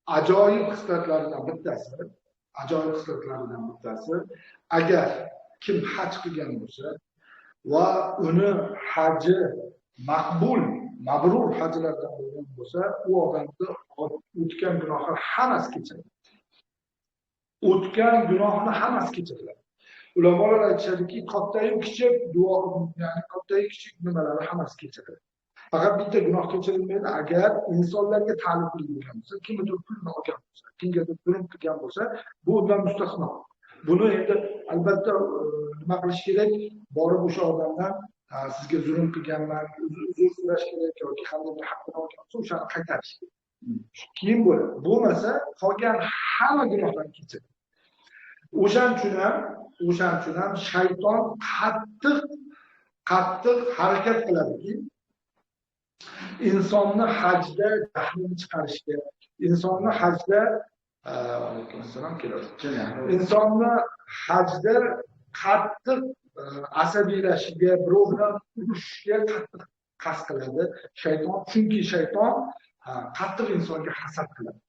Ajoyib xislatlaridan bittasi, agar kim haj qilgan bo'lsa va uni haji maqbul, mabrur hajlardan bo'lgan bo'lsa, u odamni o'tgan gunohlar hammasi kechiriladi. O'tgan gunohni hammasi kechiriladi. Ulamolar aytishadiki, kattayu kichik duo, ya'ni kattayu kichik nimalari hammasi kechiriladi. Faqat bitta gunoh kechirilmaydi, agar insonlarga taalluqli bo'lgan bo'lsa, kimnidir pulini olgan bo'lsa, kimgadir zulm qilgan bo'lsa, bu undan mustasno. Buni endi albatta nima qilish kerak? Borib o'sha odamdan sizga zulm qilganman, uzr so'rash kerak yoki qanday bir haqqini olgan bo'lsa, o'shani qaytarish kerak. Keyin bo'ladi. Bo'lmasa, qolgan hamma gunohlar kechiriladi. O'shaning uchun ham shayton qattiq harakat qiladiki, insonni hajda jahlini chiqarishga, insonni hajda alaykum assalom keladi. Insonni hajda qattiq asabiylashishiga, birov bilan urushishga qattiq qasd qiladi shayton. Chunki shayton qattiq insonga hasad qiladi.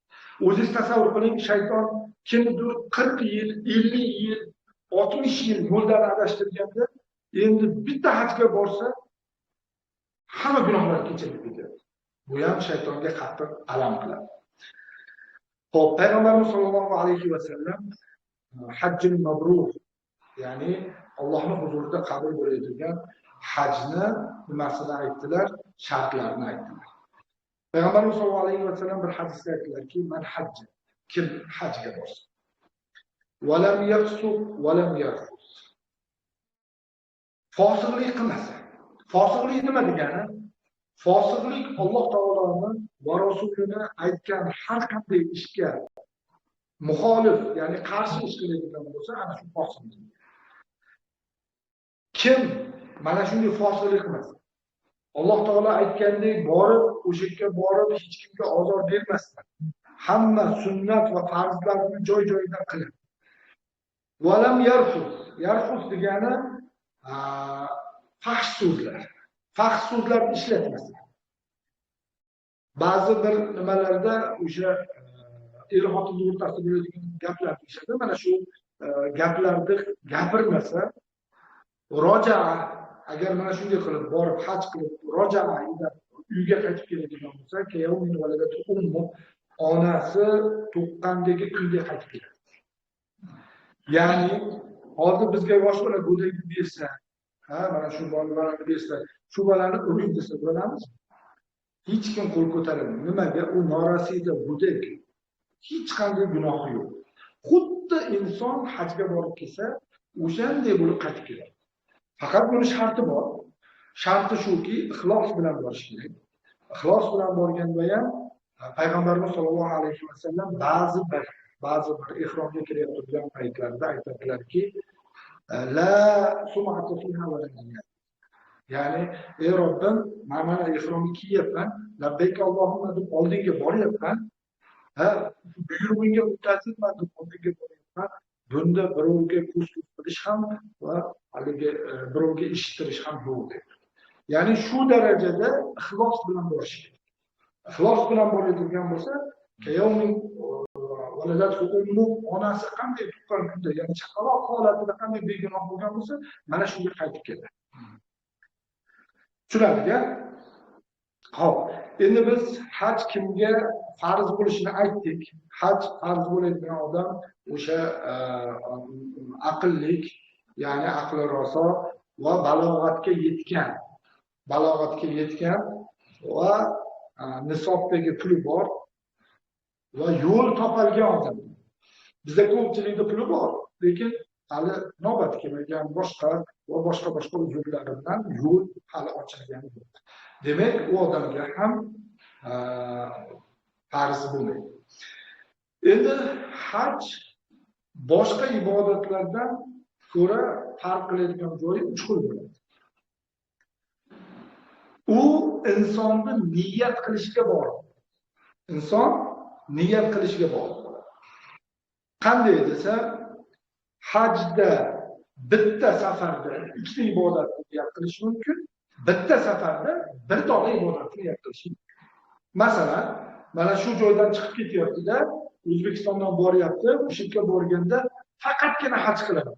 O'zingiz tasavvur qiling, shayton kimnidir 40 yil, 50 yil, 60 yil yo'ldan adashtirganda, endi bitta hajga borsa hamma gunohlar kechirilib ketadi. Bu ham shaytonga qattiq alam qiladi. Xo'p, payg'ambarimiz sollallohu alayhi va sallam hajjul mabrur, ya'ni Allohning huzurida qabul bo'ladigan hajni nimasini aytdilar, shartlarini aytdilar. Payg'ambarimiz sollallohu alayhi va sallam bir hadisda aytdilarki, man hajja, kim hajga borsa, va lam yafsuq va lam yarfus, fosiqlik qilmasa. Fosiqlik nima degani? Fosiqlik Alloh taoloni va rasulini aytgan har qanday ishga muxolif, ya'ni qarshi ish qiladigan bo'lsa, ana shu fosiqlik. Kim mana shunday fosiqlik qilmasa, Alloh taolo aytgandek borib, o'sha yerga borib hech kimga ozor bermasdan, hamma sunnat va farzlarni joy-joyida qilib. Va lam yarfus, yarfus degani fahsh so'zlar. Fahsh so'zlarni ishlatmasa. Ba'zi bir nimalarda o'sha er xotinning o'rtasida bo'ladigan gaplar deyishadi. Mana shu gaplarni gapirmasa, roja'a, agar mana shunday qilib borib haj qilib, roja'a uyga qaytib keladigan bo'lsa, onasi tuqqandagi kunga qaytib keladi. Ya'ni hozir bizga yosh bola go'dakni bersa, ha, mana shu bolani bersa, shu bolani uring desa bo'lamiz. Hech kim qo'l ko'tarmaydi. Nimaga? U norasida go'dak. Hech qanday gunohi yo'q. Xuddi inson hajga borib kelsa, o'shanday bo'lib qaytib keladi. Faqat buni sharti bor. Sharti shuki, ixlos bilan borish kerak. Ixlos bilan borganda ham payg'ambarimiz sollallohu alayhi vasallam ba'zi bir ihromga kirayotgan paytlarida aytadilarki, la sum'ata fiha va la niyat. Ya'ni, ey Robbim, men mana ihromni kiyyapman, labbayk Allohumma deb oldinga boryapman. Ha, buyrug'ingga muttasilman deb oldinga boryapman. Bunda birovga ko'z qilish ham va haligi birovga eshittirish ham yo'q deb. Ya'ni shu darajada ixlos bilan borish kerak. Ixlos bilan boradigan bo'lsa, onasi qanday tuqqan kunda, ya'ni chaqaloq holatida qanday begunoh bo'lgan bo'lsa, mana shunga qaytib keladi. Tushunarli-a? Xo'p, endi biz haj kimga farz bo'lishini aytdik. Haj farz bo'ladigan odam o'sha aqllik, ya'ni aqli raso va balog'atga yetgan va nisobdagi puli bor va yo'l topalgan odam. Bizda ko'pchilikda puli bor, lekin hali navbat kelmagan, boshqa va boshqa uzrlar bilan yo'l hali ochilgani yo'q. Demak, u odamga ham farz bo'lmaydi. Endi haj boshqa ibodatlardan ko'ra farq qiladigan joyi uch xil bo'ladi. U insonni niyat qilishga bog'liq. Inson niyat qilishga bog'liq bo'ladi. Qanday desa, hajda bitta safarda ikkita ibodatni niyat qilish mumkin, bitta safarda bir dona ibodatni niyat qilish mumkin. Masalan, mana shu joydan chiqib ketyapti-da, O'zbekistondan boryapti, o'sha yerga borganda faqatgina haj qilaman,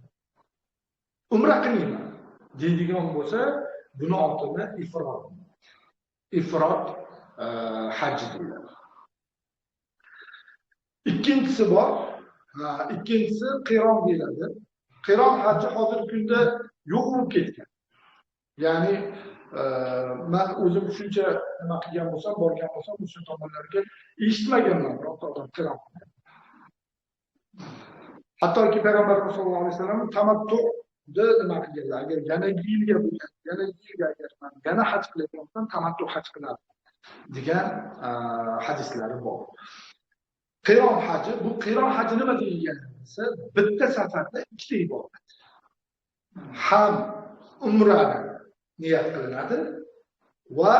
umra qilmayman deydigan bo'lsa, buni otini ifrot. Ifrot haj deyiladi. Ikkinchisi bor, ikkinchisi qiron deyiladi. Qiron haji hozirgi kunda yo'q bo'lib ketgan. Ya'ni men o'zim shuncha nima qilgan bo'lsam, borgan bo'lsam, o'sha tomonlarga eshitmaganman birorta odam qiron qilgan. Hattoki Payg'ambarimiz sollallohu alayhi vasallam tamattu'ni nima qilganlar? Agar yana yilga bo'lgan, yana yilga agar men yana haj qilayotgan bo'lsam, tamattu haj qilardim degan hadislari bor. Qiron haji, bu qiron haji nima degani desa, bitta safarda ikkita ibodat. Ham umrani niyat qilinadi va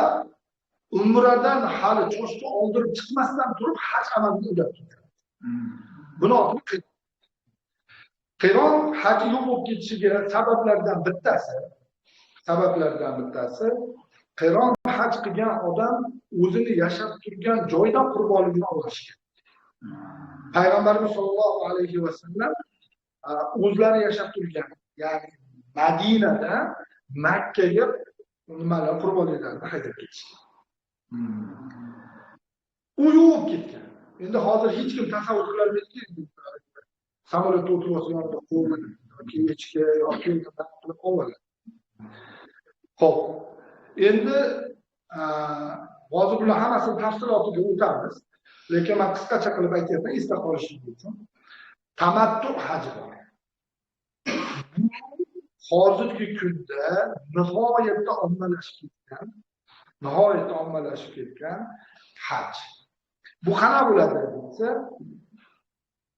umradan hali choshni oldirib chiqmasdan turib haj amalini ulab ketadi. Buni otini qiron haji yo'q bo'lib ketishiga sabablardan bittasi, qiron haj qilgan odam o'zini yashab turgan joydan qurbonlikni olishi kerak. Payg'ambarimiz sollallohu alayhi vasallam o'zlari yashab turgan, ya'ni Madinada Makkaga nimalar qurbonliklarni haydab ketishgan. U yo'q ketgan. Endi hozir hech kim tasavvur qila olmaydiki, samolyotda o'tirib olsa yonida qo'y yoki echki yoki nima qilib oladi. Xo'p, endi hozir bular hammasini tafsilotiga o'tamiz. Lekin men qisqacha qilib aytyapman, esda qolishingiz uchun. Tamattu haji bor. Hozirgi kunda nihoyatda ommalashib ketgan, haj. Bu qana bo'ladi desa,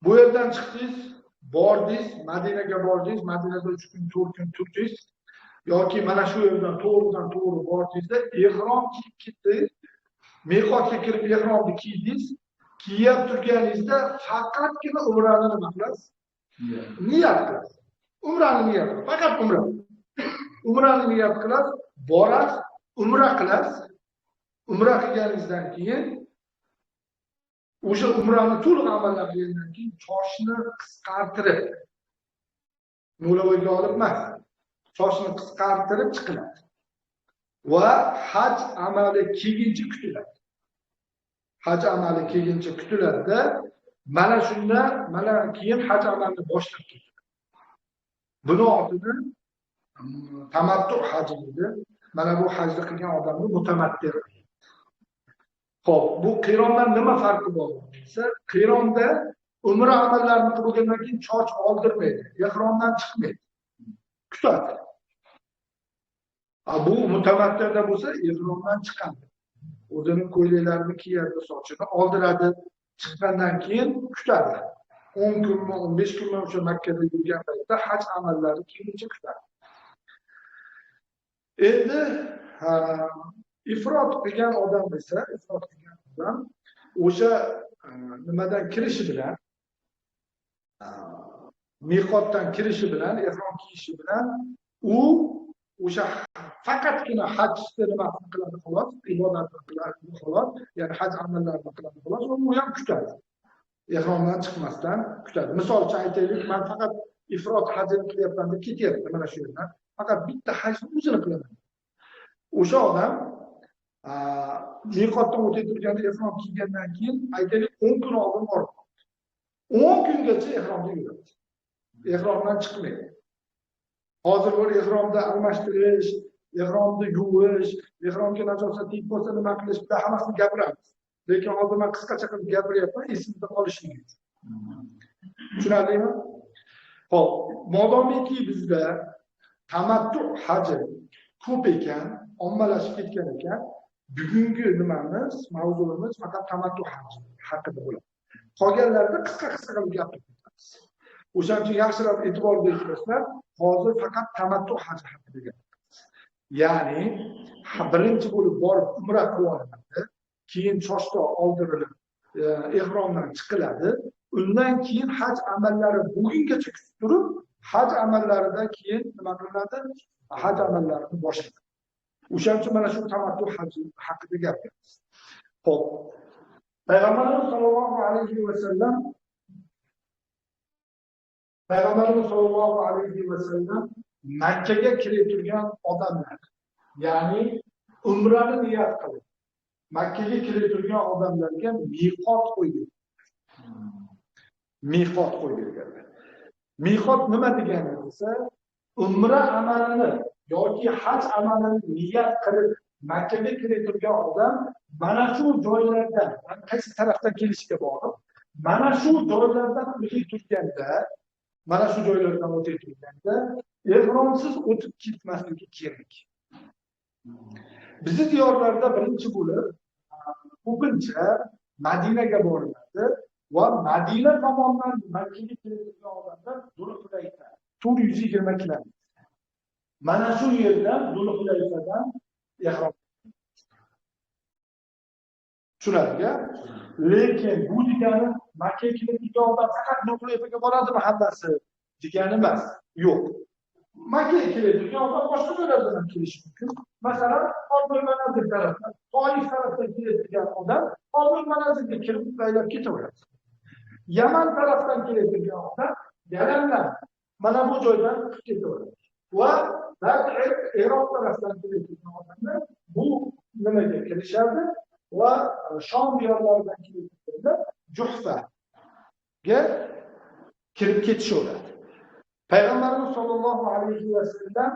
bu yerdan chiqdingiz, bordingiz, Madinaga bordingiz, Madinada 3 kun, 4 kun turdingiz yoki mana shu yerdan to'g'ridan to'g'ri bordingizda ihrom kiyib ketdingiz, miqotga kirib ihromni kiydingiz, kiyib turganingizda faqatgina umrani nima qilasiz? Niyat qilasiz. Umrani niyat qilasiz. Faqat umra. Umrani niyat qilasiz, borasiz, umra qilasiz. Umra qilganingizdan keyin o'sha umrani to'liq amallab qilgandan keyin choshni qisqartirib, mo'lavoyga olib emas, choshni qisqartirib chiqiladi. Va haj amali kelguncha kutiladi. Haj amali kelguncha kutiladi-da, mana shunda, mana keyin haj amalini boshlab ketadi. Buni otini tamattu haji deydi. Mana bu hajni qilgan odamni mutamattir. Xo'p, bu qirondan nima farqi bor desa, qironda umra amallarini qilib bo'lgandan keyin choch oldirmaydi, ihromdan chiqmaydi. Kutadi. Bu mutamattirda bo'lsa ihromdan chiqadi. O'zining ko'ylaklarini kiyadi, sochini oldiradi, chiqqandan keyin kutadi. 10 kunmi, 15 kunmi o'sha Makkada yurgan paytda haj amallari kelguncha kutadi. Endi ifrot qilgan odam esa, ifrot qilgan odam o'sha nimadan kirishi bilan, miqotdan kirishi bilan, ihrom kiyishi bilan u o'sha faqatgina hajni nimasini qiladi xolos, ibodatni qiladi xolos, ya'ni haj amallarini qiladi xolos, u ham kutadi. Ihromdan chiqmasdan kutadi. Misol uchun aytaylik, men faqat ifrot hajini qilyapman deb ketyapti mana shu yerdan. Faqat bitta hajni o'zini qilaman. O'sha odam miqotdan o'tib turganda ihrom kiygandan keyin aytaylik 10 kun oldin borib, 10 kungacha ihromda yuradi. Ihromdan chiqmaydi. Hozir bir ihromda almashtirish, ihromni yuvish, ihromga najosat tegib qolsa nima qilish, bular hammasini gapiramiz. Lekin hozir men qisqacha qilib gapiryapman, esimda qolishligi uchun. Tushunarlimi? Xo'p, modomiki bizda tamattu haji ko'p ekan, ommalashib ketgan ekan, bugungi nimamiz, mavzuimiz faqat tamattu haji haqida bo'ladi. Qolganlarida qisqa-qisqa qilib gapirib ketamiz. O'shaning uchun yaxshilab e'tibor berishlar, hozir faqat tamattu haji haqida gapiramiz. Ya'ni birinchi bo'lib borib umra qilib olinadi, keyin choshda oldirilib ihromdan chiqiladi. Undan keyin haj amallari bugungacha kutib turib, haj amallaridan keyin nima qilinadi? Haj amallarini boshlanadi. O'shaning uchun mana shu tamattu haji haqida gapiramiz. Xo'p. Payg'ambarimiz sollallohu alayhi vasallam Payg'ambarimiz sollallohu alayhi vasallam Makkaga kirib turgan odamlar, ya'ni umrani niyat qilib Makkaga kirib turgan odamlarga miqot qo'ygan. Miqot qo'ygan. Miqot nima degani desa, umra amalini yoki haj amalini niyat qilib Makkaga kirib turgan odam mana shu joylardan, qaysi tarafdan kelishiga bog'liq, mana shu joylardan o'tib turganda, mana shu joylardan o'tib turganda ehromsiz o'tib ketmasligi kerak. Bizni diyorlarda birinchi bo'lib ko'pincha Madinaga boriladi va Madina tomondan Makkaga keladigan odamlar Zulhulayfa 420 kilometr. Mana shu yerdan Zulhulayfadan ehrom tushunadiga. Lekin bu degani Makkaga keladigan odam faqat Zulhulayfaga boradimi hammasi degani emas. Yo'q. Makkaga keladigan odam boshqa joylardan ham kelishi mumkin. Masalan, Qobul manzil tarafdan, Toif tarafdan keladigan odam Qobul manzilga kirib aylab ketaveradi. Yaman tarafdan keladigan odam Yamandan mana bu joydan chiqib ketaveradi. Va Iroq tarafdan keladigan odamlar bu nimaga kirishadi va Shom diyorlaridan keladiganlar Juhfaga kirib ketishaveradi. Payg'ambarimiz sollallohu alayhi vasallam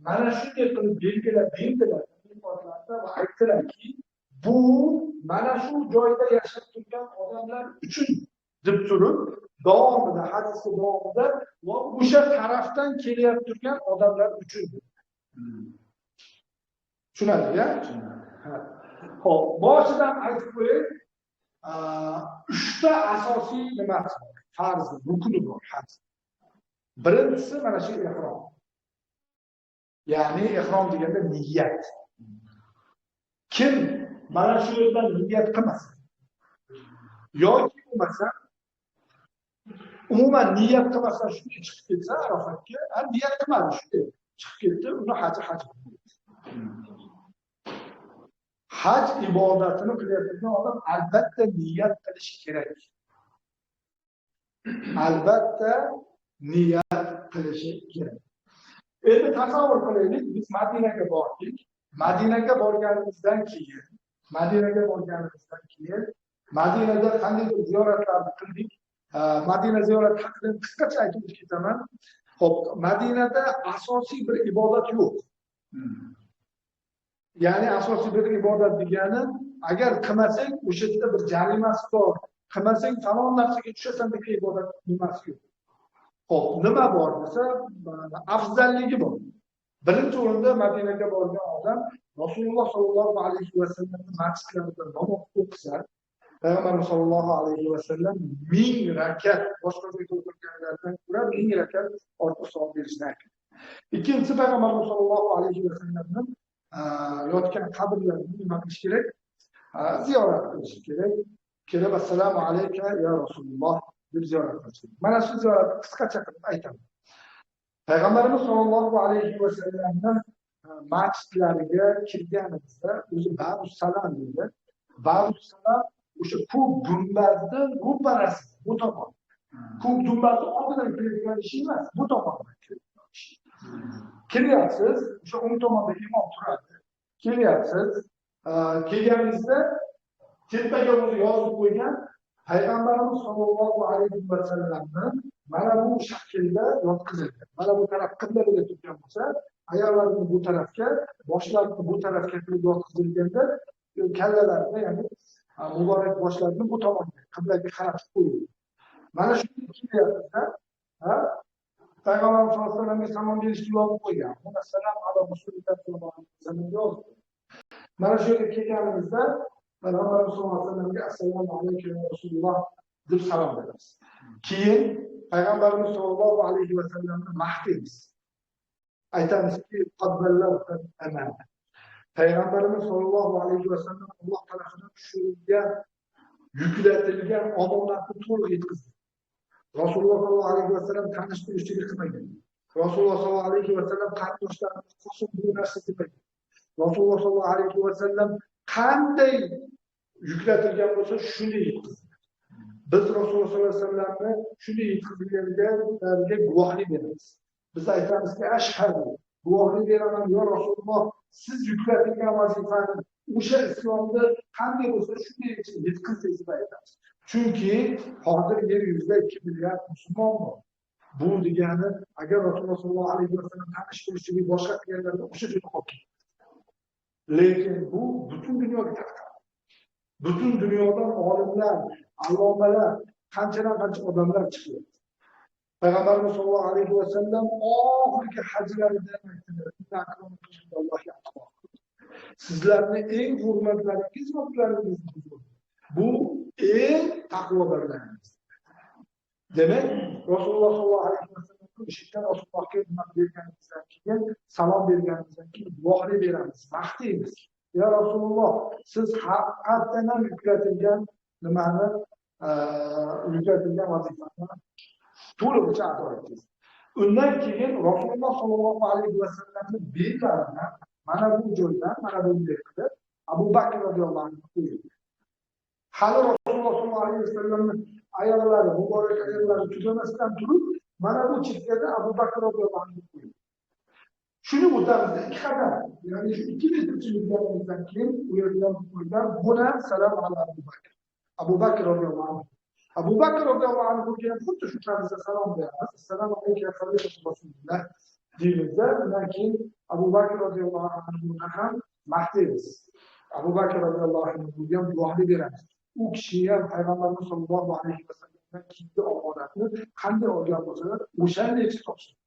mana shunday qilib belgilab berdilar miqotlarda va aytdilarki, bu mana shu joyda yashab turgan odamlar uchun deb turib, davomida, hadisning davomida va o'sha tarafdan kelyapti turgan odamlar uchun. Tushunadimi? Xo'p, boshidan aytib qo'yay, uchta asosiy nimasi bor? Farz, rukni bor haj. Birinchisi mana shu ehrom. Ya'ni ehrom deganda niyat. Kim mana shu yerdan niyat qilmasa yoki bo'lmasa umuman niyat qilmasa shunday chiqib ketsa Arafatga, niyat qilmadi shunday chiqib ketdi, uni haji haj bo'lmaydi. Haj ibodatini qilayotgan odam albatta niyat qilishi kerak. Albatta niyat qilishi kerak. Endi tasavvur qilaylik, biz Madinaga bordik. Madinaga borganimizdan keyin Madinada qandaydir ziyoratlarni qildik. Madina ziyorati haqida qisqacha aytib o'tib ketaman. Xo'p, Madinada asosiy bir ibodat yo'q. Ya'ni asosiy bir ibodat degani, agar qilmasang o'sha yerda bir jarimasi bor, qilmasang falon narsaga tushasan degan ibodat nimasi yo'q. Xo'p, nima bor desa, afzalligi bor. Birinchi o'rinda Madinaga borgan odam Rasululloh sollallohu alayhi vasallamning masjidlarida namoz o'qisa, Payg'ambarimiz sollallohu alayhi vasallam 1000 rakat boshqa joyda o'tirganlardan ko'ra 1000 rakat ortiq savob berishini aytdi. Ikkinchisi, Payg'ambarimiz sollallohu alayhi vasallamning yotgan qabrlarini nima qilish kerak? Ziyorat qilish kerak. Kelib assalomu alayka ya Rasululloh deb ziyorat qilish kerak. Mana shu ziyoratni qisqacha qilib aytaman. Payg'ambarimiz sollallohu alayhi vasallamning masjidlariga kirganimizda o'zi Babus-Salom deydi. Babus-Salom o'sha ko'k gumbazni ro'parasi, bu tomon. Ko'k gumbazni oldidan kiradigan ish emas, bu tomondan kiradigan ish. Kiryapsiz, o'sha o'ng tomonda imom turadi. Kelyapsiz, kelganingizda tepaga o'zi yozib qo'ygan Payg'ambarimiz sollallohu alayhi vasallamni mana bu shaklda yotqizilgan. Mana bu taraf qibla bo'lib turgan bo'lsa, oyoqlarini bu tarafga, boshlarini bu tarafga qilib yotqizilganda, kallalarini, ya'ni muborak boshlarini bu tomonga, qiblaga qaratib qo'yilgan. Mana shunday kelyapsizda, ha? Payg'ambarimiz sollallohu alayhi vasallamga salom berishni yozib qo'ygan. Assalom ala rasulilloh sollallohu alayhi vasallam yozib qo'ygan. Mana shu yerga kelganimizda Payg'ambarimiz sollallohu alayhi vasallamga assalomu alaykum ya Rasululloh deb salom beramiz. Keyin Payg'ambarimiz sollallohu alayhi vasallamni maqtaymiz. Aytamizki, qad ballagta amana. Payg'ambarimiz sollallohu alayhi vasallam Alloh tarafidan tushirilgan, yuklatilgan omonatni to'liq yetkazdi. Rasululloh sollallohu alayhi vasallam tanishtirishchilik qilmagan. Rasululloh sollallohu alayhi vasallam qarindoshlarini qo'shib bu narsa demagan. Rasululloh sollallohu alayhi vasallam qanday yuklatilgan bo'lsa shunday yetkaziladi. Biz Rasululloh sollallohu alayhi vasallamni shunday yetkazilganliklariga guvohlik beramiz. Biz aytamizki, ashhadu, guvohlik beraman yo Rasululloh, siz yuklatilgan vazifani o'sha islomni qanday bo'lsa shunday yetkazdingiz deb aytamiz. Chunki hozir yer yuzida 2 milliard musulmon bor. Bu degani agar Rasululloh sollallohu alayhi vasallam tanish bilishlik boshqa qilganlarida o'sha joyda qolib ketadi. Lekin bu butun dunyoga tarqaldi. Butun dunyodan olimlar, allomalar, qanchadan qancha odamlar chiqyapti. Payg'ambarimiz sollallohu alayhi vasallam oxirgi hajlarida aytdilar: sizlarni eng hurmatlaringiz Roblaringiz bu eng taqvodorlaringiz. Demak, Rasululloh sollallohu alayhi vasallam eshikdan Rasulullohga nima berganimizdan keyin, salom berganimizdan keyin guvohlik beramiz, maqtaymiz. Ya Rasululloh, siz haqiqatan ham yuklatilgan nimani, yuklatilgan vazifani to'lig'icha ado etdingiz. Undan keyin Rasululloh sollallohu alayhi vasallamni bellaridan mana bu joydan, mana bunday qilib Abu Bakr roziyallohu anhu qo'yildi. Hali Rasululloh sollallohu alayhi vasallamning oyoqlari, muborak oyoqlari tugamasdan turib, mana bu chekkada Abu Bakr roziyallohu anhu qo'yildi. Shuni o'tamizda 2 qadam, ya'ni shu 2 metrcha yurganimizdan keyin u yerdan qo'yilgan buna salom ala Abu Bakr. Abu Bakr roziyallohu anhu. Abu Bakr roziyallohu anhuga ham xuddi shu tarzda salom beramiz. Assalomu alayka ya xalifatu Rasululloh deymizda, undan keyin Abu Bakr roziyallohu anhuni ham maqtaymiz. Abu Bakr roziyallohu anhuga ham guvohlik beramiz. U kishi ham payg'ambarimiz sollallohu alayhi vasallamdan keyingi omonatni qanday olgan bo'lsalar, o'shanday topshirdi.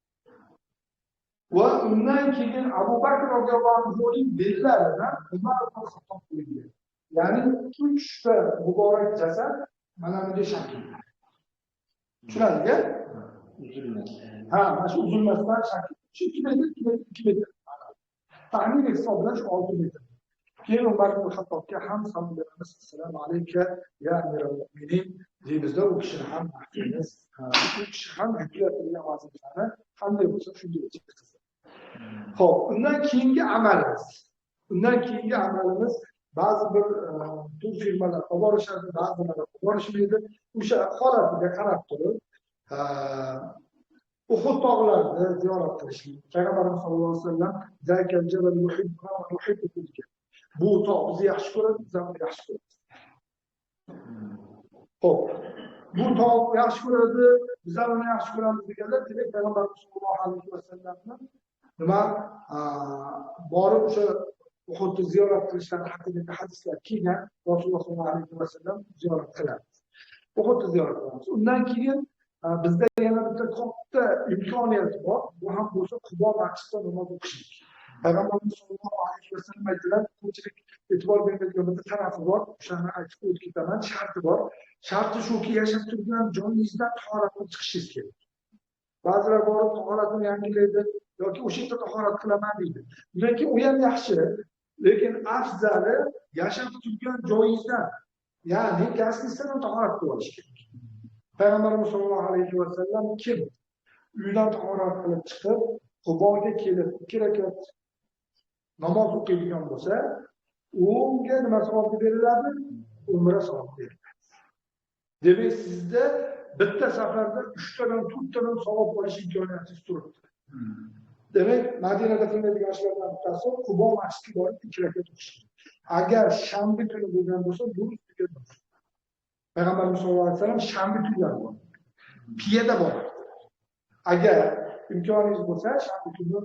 Va undan keyin Abu Bakr roziyallohu anhuning bellaridan Umar ibn Xattob qo'yilgan. Ya'ni 3 ta muborak jasad mana bunday shaklda. Tushunadiki? Uzilmasdan. Ha, mana shu uzilmasdan shakl. Shu 2 metr, 2 metr, 2 metr. Taxminiy hisob bilan shu 6 metr. Keyin Umar ibn Xattobga ham salom beramiz. Assalomu alayka ya amiral mu'minin deymizda, u kishini ham maqtaymiz. U kishi ham yuklatilgan vazifani qanday bo'lsa shunday yetkazdi. Xo'p, undan keyingi amalimiz. Undan keyingi amalimiz ba'zi bir tur firmalar olib borishadi, ba'zilari olib borishmaydi. O'sha holatiga qarab turib, Uhud tog'larini ziyorat qilishlik. Payg'ambarimiz sollallohu alayhi vasallam zakal jabal yuhibbuna va nuhibbuhu degan. Bu tog' bizni yaxshi ko'radi, biz ham yaxshi ko'ramiz. Xo'p, bu tog' yaxshi ko'radi, biz ham uni yaxshi ko'ramiz deganlar, demak Payg'ambarimiz sollallohu alayhi vasallamni nima borib o'sha Uhudni ziyorat qilishlari haqidagi hadislar kelgan. Rasululloh sollallohu alayhi vasallam ziyorat qiladi. Uhudni ziyorat qilamiz. Undan keyin bizda yana bitta katta imkoniyat bor. Bu ham bo'lsa Qubo masjidida namoz o'qishlik. Payg'ambarimiz sollallohu alayhi vasallam aytdilar, ko'pchilik e'tibor bermaydigan bitta tarafi bor, o'shani aytib o'tib ketaman, sharti bor. Sharti shuki, yashab turgan joyingizdan tahorat qilib chiqishingiz kerak. Ba'zilar borib tahoratini yangilaydi yoki o'sha yerda tahorat qilaman deydi. Lekin u ham yaxshi, lekin afzali yashab turgan joyingizdan, ya'ni gastnikdan tahorat qilib olish kerak. Payg'ambarimiz sollallohu alayhi vasallam kim uydan tahorat qilib chiqib, Quboga kelib 2 rakat namoz o'qiydigan bo'lsa, unga nima savobi beriladi? Umra savobi beriladi. Demak, sizda bitta safarda 3 tadan 4 tadan savob olish imkoniyatingiz turibdi. Demak, Madinada qilinadigan ishlardan bittasi Qubo masjidiga borib 2 rakat o'qish. Agar shanba kuni bo'lgan bo'lsa, nur ustiga nur. Payg'ambarimiz sollallohu alayhi vasallam shanba kunlari boradi. Piyoda boradi. Agar imkoningiz bo'lsa, shanba kuni,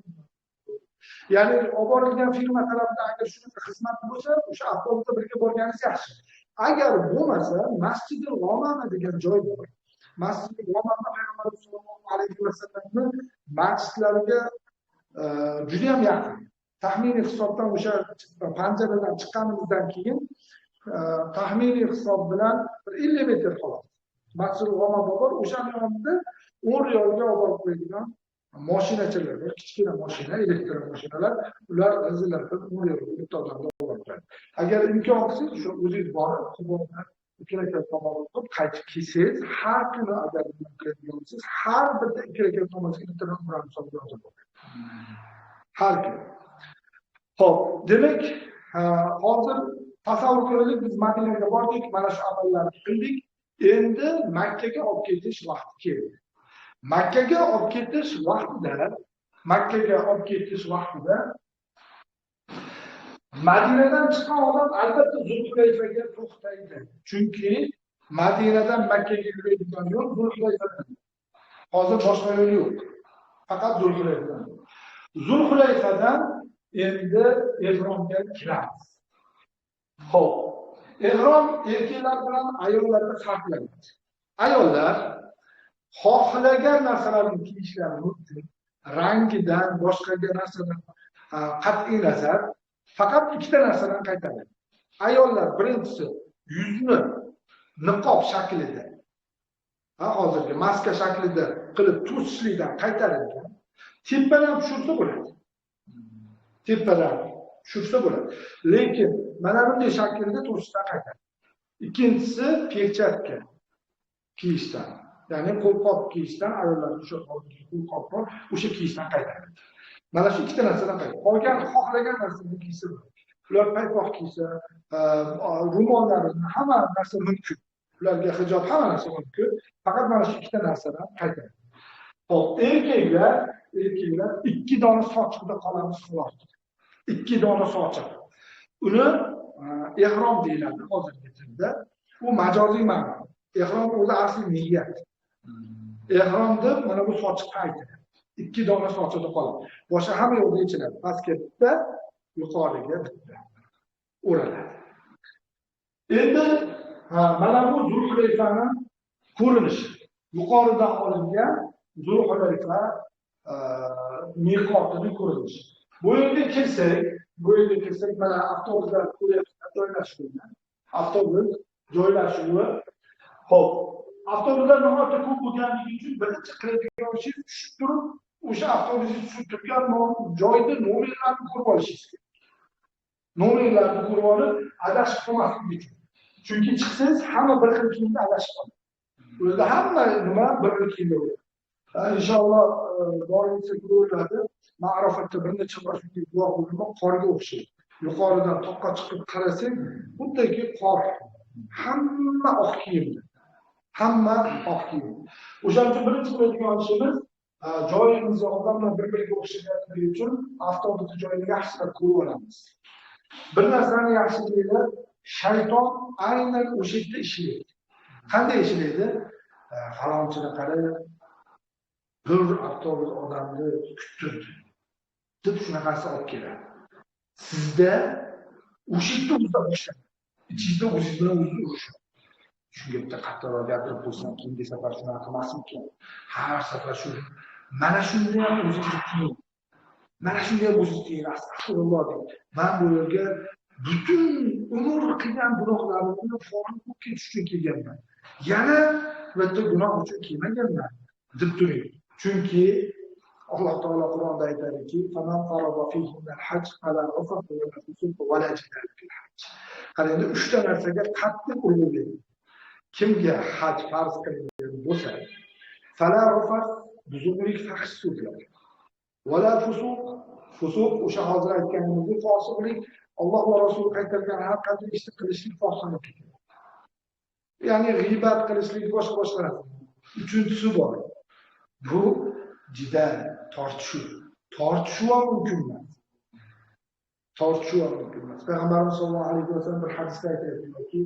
ya'ni olib borilgan firma tarafidan agar shunaqa xizmat bo'lsa, o'sha avtobusda birga borganingiz yaxshi. Agar bo'lmasa, Masjidil G'omama degan joy bor. Masjidil G'omama Payg'ambarimiz sollallohu alayhi vasallamning masjidlariga juda ham yaqin. Taxminiy hisobdan o'sha panjaradan chiqqanimizdan keyin taxminiy hisob bilan bir 50 metr xolos. Masjidil G'omama bor, o'sha yonida 10 riyolga olib borib qo'yadigan mashinachalar bor, kichkina mashina, elektr mashinalar, ular g'izillar qilib 10 riyolga bitta odamga olib borib qo'yadi. Agar imkon qilsangiz, o'sha o'zingiz borib Qubodan 2 rakat namoz o'qib qaytib kelsangiz, har kuni agar qiladigan bo'lsangiz, har bitta 2 rakat namozga bittadan umra hisobiga yozib bo'ladi. Har kuni. Xo'p, demak, hozir Tasavvur qilaylik, biz Madinaga bordik, mana shu amallarni qildik. Endi Makkaga olib ketish vaqti keldi. Makkaga olib ketish vaqtida Madinadan chiqqan odam albatta Zulhulayfaga to'xtaydi. Chunki Madinadan Makkaga yuradigan yo'l Zulhulayfadan. Hozir boshqa yo'l yo'q. Faqat Zulhulayfadan. Zulhulayfadan endi ehromga kiramiz. Xo'p, ehrom erkaklar bilan ayollarda farqlanadi. Ayollar xohlagan narsalarni kiyishlari mumkin. Rangidan, boshqa narsadan qat'iy nazar faqat ikkita narsadan qaytaradi. Ayollar birinchisi yuzni niqob shaklida, hozirgi maska shaklida qilib to'sishlikdan qaytarilgan. Tepadan tushirsa bo'ladi. Tepadan tushirsa bo'ladi. Lekin mana bunday shaklda to'sishdan qaytaradi. Ikkinchisi perchatka kiyishdan, ya'ni qo'lqop kiyishdan, ayollar o'sha qo'lqop bor, o'sha kiyishdan qaytaradi. Mana shu ikkita narsadan qaytaradi. Qolgan xohlagan narsani kiysa bo'ladi. Ular paypoq kiysa, ro'mollarini, hamma narsa mumkin. Ularga hijob, hamma narsa mumkin. Faqat mana shu ikkita narsadan qaytaradi. Xo'p, erkaklar ikki dona sochiqda qolamiz xolos. Ikki dona sochiq. Uni ehrom deyiladi hozirgi tilda. U majoziy ma'no. Ehrom o'zi asli niyat. Ehrom deb mana bu sochiqqa aytiladi. Ikki dona sochiqda qoladi. Boshqa hamma yo'lda yechiladi. Pastga bitta, yuqoriga bitta o'raladi. Endi mana bu Zulhulayfaning ko'rinishi. Yuqoridan olingan Zulhulayfa miqotining ko'rinishi. Bu yerga kelsak, mana avtobuslar ko'ryapsizlar, joylashuvini. Avtobus joylashuvi. Xo'p, avtobuslar nihoyatda ko'p bo'lganligi uchun birinchi qiladigan ishingiz tushib turib, o'sha avtobusni tushib turgan joyda nomerlarni ko'rib olishingiz kerak. Nomerlarni ko'rib olib, adashib qolmaslik uchun. Chunki chiqsangiz hamma bir xil kiyimda adashib qoladi. O'zida hamma nima bir xil kiyimda bo'ladi. Inshaalloh boringizda ko'riladi. Men Arofatda bir necha bor shunday guvoh bo'ldim, qorga o'xshaydi. Yuqoridan toqqa chiqib qarasang, xuddiki qor. Hamma oq kiyimda. Hamma oq kiyimda. O'shaning uchun birinchi qiladigan ishimiz joyimizni odamlar bir-biriga o'xshaganligi uchun avtobusni joyini yaxshilab ko'rib olamiz. Bir narsani yaxshi bilinglar, shayton aynan o'sha yerda ishlaydi. Qanday ishlaydi? Falonchini qara, bir avtobus odamni kuttirdi deb shunaqasi olib keladi. Sizda o'sha yerda o'zida boshlanadi. Ichingizda o'zingiz bilan o'zingiz urushadi. Shunga bitta qattiqroq gapirib qo'ysam, keyingi safar shunaqa qilmasmikan? Har safar shu. Mana shunda ham o'zingizni tiying. Mana shunda ham o'zingizni tiying. Astag'firulloh deng. Men bu yerga butun umr qilgan gunohlarimni forig' bo'lib ketish uchun kelganman. Yana bitta gunoh uchun kelmaganman deb turing. Chunki Alloh taolo Qur'onda aytadiki, "Faman farada fihinal hajj fala rafatha va la fusuqa va la jidala fil hajj." Qarang, endi uchta narsaga qattiq urg'u bering. Kimga haj farz qilingan bo'lsa, fala rafat buzuqlik, fahsh so'zlar. Va la fusuq, fusuq o'sha hozir aytganimizdek fosiqlik, Alloh va Rasuli qaytargan har qanday ishni qilishlik fosiqlik. Ya'ni g'iybat qilishlik, boshqa narsa. Uchinchisi bor. Bu jidal, tortishuv. Tortishuv ham mumkin emas. Tortishuv ham mumkin emas. Payg'ambarimiz sollallohu alayhi vasallam bir hadisda aytayaptilarki,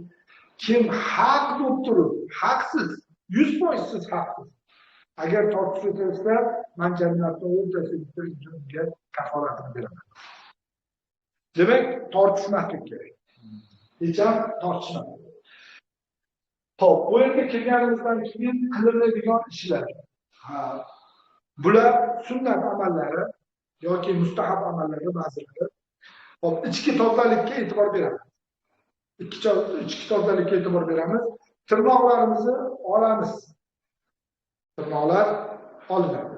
kim haq deb turib, haqsiz, 100% siz haqsiz. Agar tortishsa, men jannatni o'rtasida bitta insonga kafolatini beraman. Demak, tortishmaslik kerak. Hech ham tortishmaslik. Xo'p, bu yerga kelganimizdan keyin qilinadigan ishlar. Bular sunnat amallari yoki mustahab amallari ba'zilari. Xo'p, ichki tozalikka e'tibor beramiz. Ichki tozalikka e'tibor beramiz. Tirnoqlarimizni olamiz. Tirnoqlar olinadi.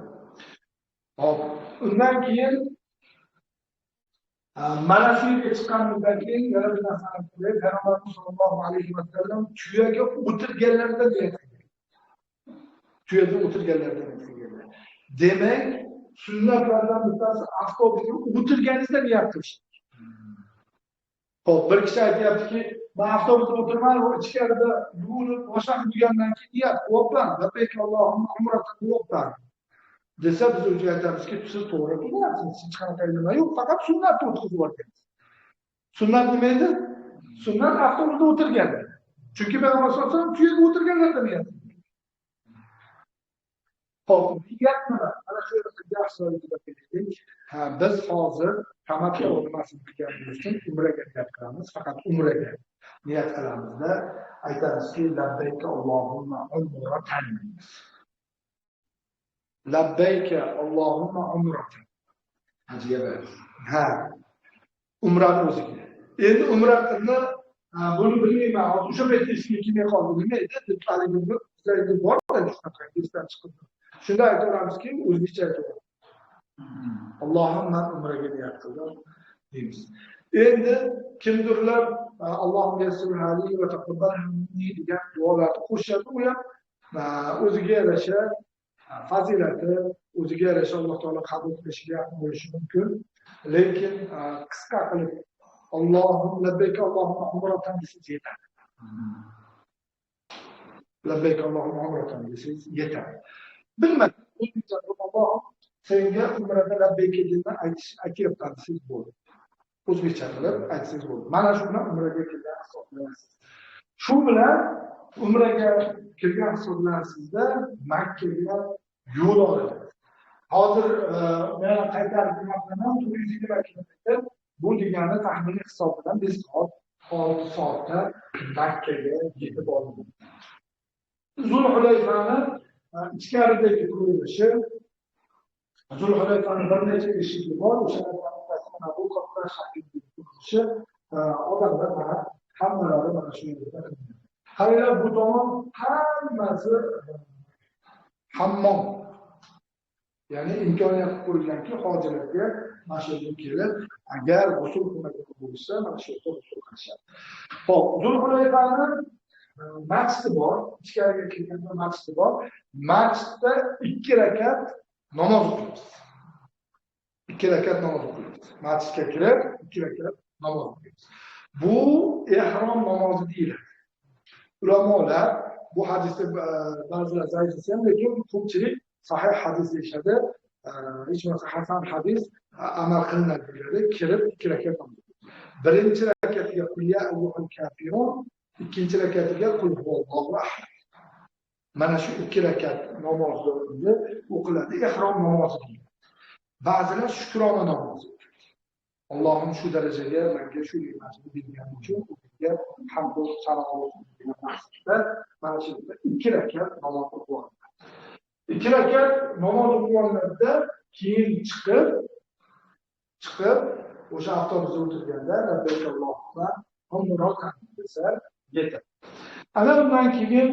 Xo'p, undan keyin mana shu yerga chiqqanimizdan keyin yana bir narsani aytay. Payg'ambarimiz sollallohu alayhi vasallam tuyaga o'tirganlarida niyat qilgan. Tuyada o'tirganlarida niyat qilganlar. Demak, sunnatlardan bittasi avtobusga o'tirganingizda niyat qilish. Xo'p, bir kishi aytyaptiki, men avtobusda o'tirman, ichkarida yuvinib, boshlanib bo'lgandan keyin niyat qilyapman, labbayk Allohumma umratan deyapman. Desa biz unga aytamizki, siz to'g'ri qilyapsiz, hech qanaqa nima yo'q, faqat sunnatni o'tkazib yuborgansiz. Sunnat nima edi? Sunnat avtobusda o'tirganda. Chunki Payg'ambar sollallohu alayhi vasallam tuyaga o'tirganlarda niyat. Xo'p, niyat nima? Mana shu yerda yaxshi e'tibor beraylik. Ha, biz hozir tamattu nimasini qilganimiz uchun umraga niyat qilamiz, faqat umraga niyat qilamizda aytamizki, labbayka Allohumma umratan. Labbayka Allohumma umratan. Hajga borasiz. Ha. Umrani o'ziga. Endi umrani buni bilmayman, hozir o'sha paytda esimga kelmay qoldi. Nima edi? Deb haligi bizlarda bor shunaqa esdan chiqib. Shunda aytaveramizki, o'zbekcha aytaveramiz. Allohim, men umraga niyat qildim deymiz. Endi kimdirlar Allohim yassirli va taqabbal minni degan duolarni qo'shadi, u ham o'ziga yarasha fazilati, o'ziga yarasha Alloh taolo qabul qilishiga yaqin bo'lishi mumkin. Lekin qisqa qilib Allohum labbayk Allohumma umratan desangiz yetadi. Labbayk Allohumma umratan desangiz yetadi. Bilmadim, Allohim senga umrada labbayk deb aytyapman desangiz bo'ladi. O'zbekcha qilib aytsangiz bo'ladi. Mana shu bilan umraga kirgan hisoblanasiz. Shu bilan umraga kirgan hisoblanasizda Makkaga yo'l oladi. Hozir men qaytarib nima qilaman? 420 kilometr. Bu degani taxminiy hisob bilan 5 soat, 6 soatda Makkaga yetib olinadi. Zulhulayfani ichkaridagi ko'rinishi, Zulhulayfani bir necha eshigi bor, o'shalardan bittasi mana bu katta shaklda ko'rinishi, odamlar mana hammalari mana shu yerda qilinadi. Qaranglar, bu tomon hammasi hammom. Ya'ni imkoniyat qo'yilganki, hojilarga mana shu yerga kelib, agar g'usul qilmagan bo'lsa, mana shu yerda g'usul qilishadi. Xo'p, Zulhulayfani masjidi bor, ichkariga kirganda masjidi bor. Masjidda 2 rakat namoz o'qiymiz. 2 rakat namoz o'qiymiz. Masjidga kirib 2 rakat namoz o'qiymiz. Bu ihrom namozi deyiladi. Ulamolar bu hadisni ba'zilar zaif desa ham, lekin ko'pchilik sahih hadis deyishadi. Hech bo'lmasa hasan hadis amal qilinadi deyiladi. Kirib 2 rakat namoz o'qiymiz. Birinchi rakatiga qul ya ayyuhal kafirun, ikkinchi rakatiga qul huvallohu ahad. Mana shu 2 rakat namozni o'qiladi. Ihrom namozi deyiladi. Ba'zilar shukrona namozi o'qiydi. Allohim shu darajaga menga shu ne'matni bergani uchun unga hamd va sano bo'lsin degan maqsadda mana shu yerda 2 rakat namoz o'qib olinadi. 2 rakat namoz o'qib olinadida keyin chiqib o'sha avtobusda o'tirganda labbayk Allohumma umratan desa yetadi. Ana undan keyin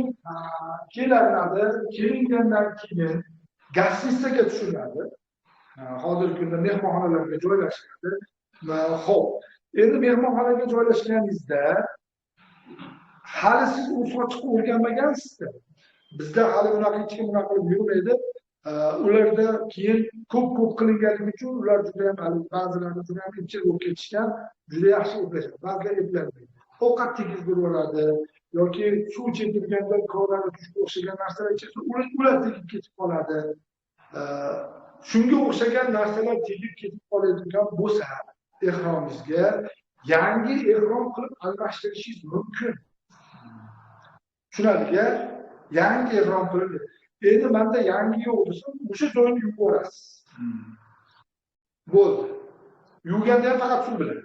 kelinadi, kelingandan keyin gastritsaga tushiradi. Hozirgi kunda mehmonxonalarga joylashadi. Xo'p, endi mehmonxonaga joylashganingizda hali siz u sochiqni o'rganmagansiz-da. Bizda hali unaqa hech kim unaqa qilib yurmaydi. Ularda keyin ko'p qilinganligi uchun ular juda ham hali ba'zilari juda ham epchil bo'lib ketishgan, juda yaxshi eplashadi. Ba'zilar eplanmaydi. Ovqat tegizib yuboradi yoki suv ichib turganda ko'rani tushga o'xshagan narsalar ichsa, ular tegib ketib qoladi. Shunga o'xshagan narsalar tegib ketib qoladigan bo'lsa, ehromingizga yangi ehrom qilib almashtirishingiz mumkin. Tushunadigan yangi ehrom qilib, endi menda yangi yo'q desa, o'sha joyini yuvib yuborasiz. Bo'ldi. Yuvganda ham faqat suv bilan.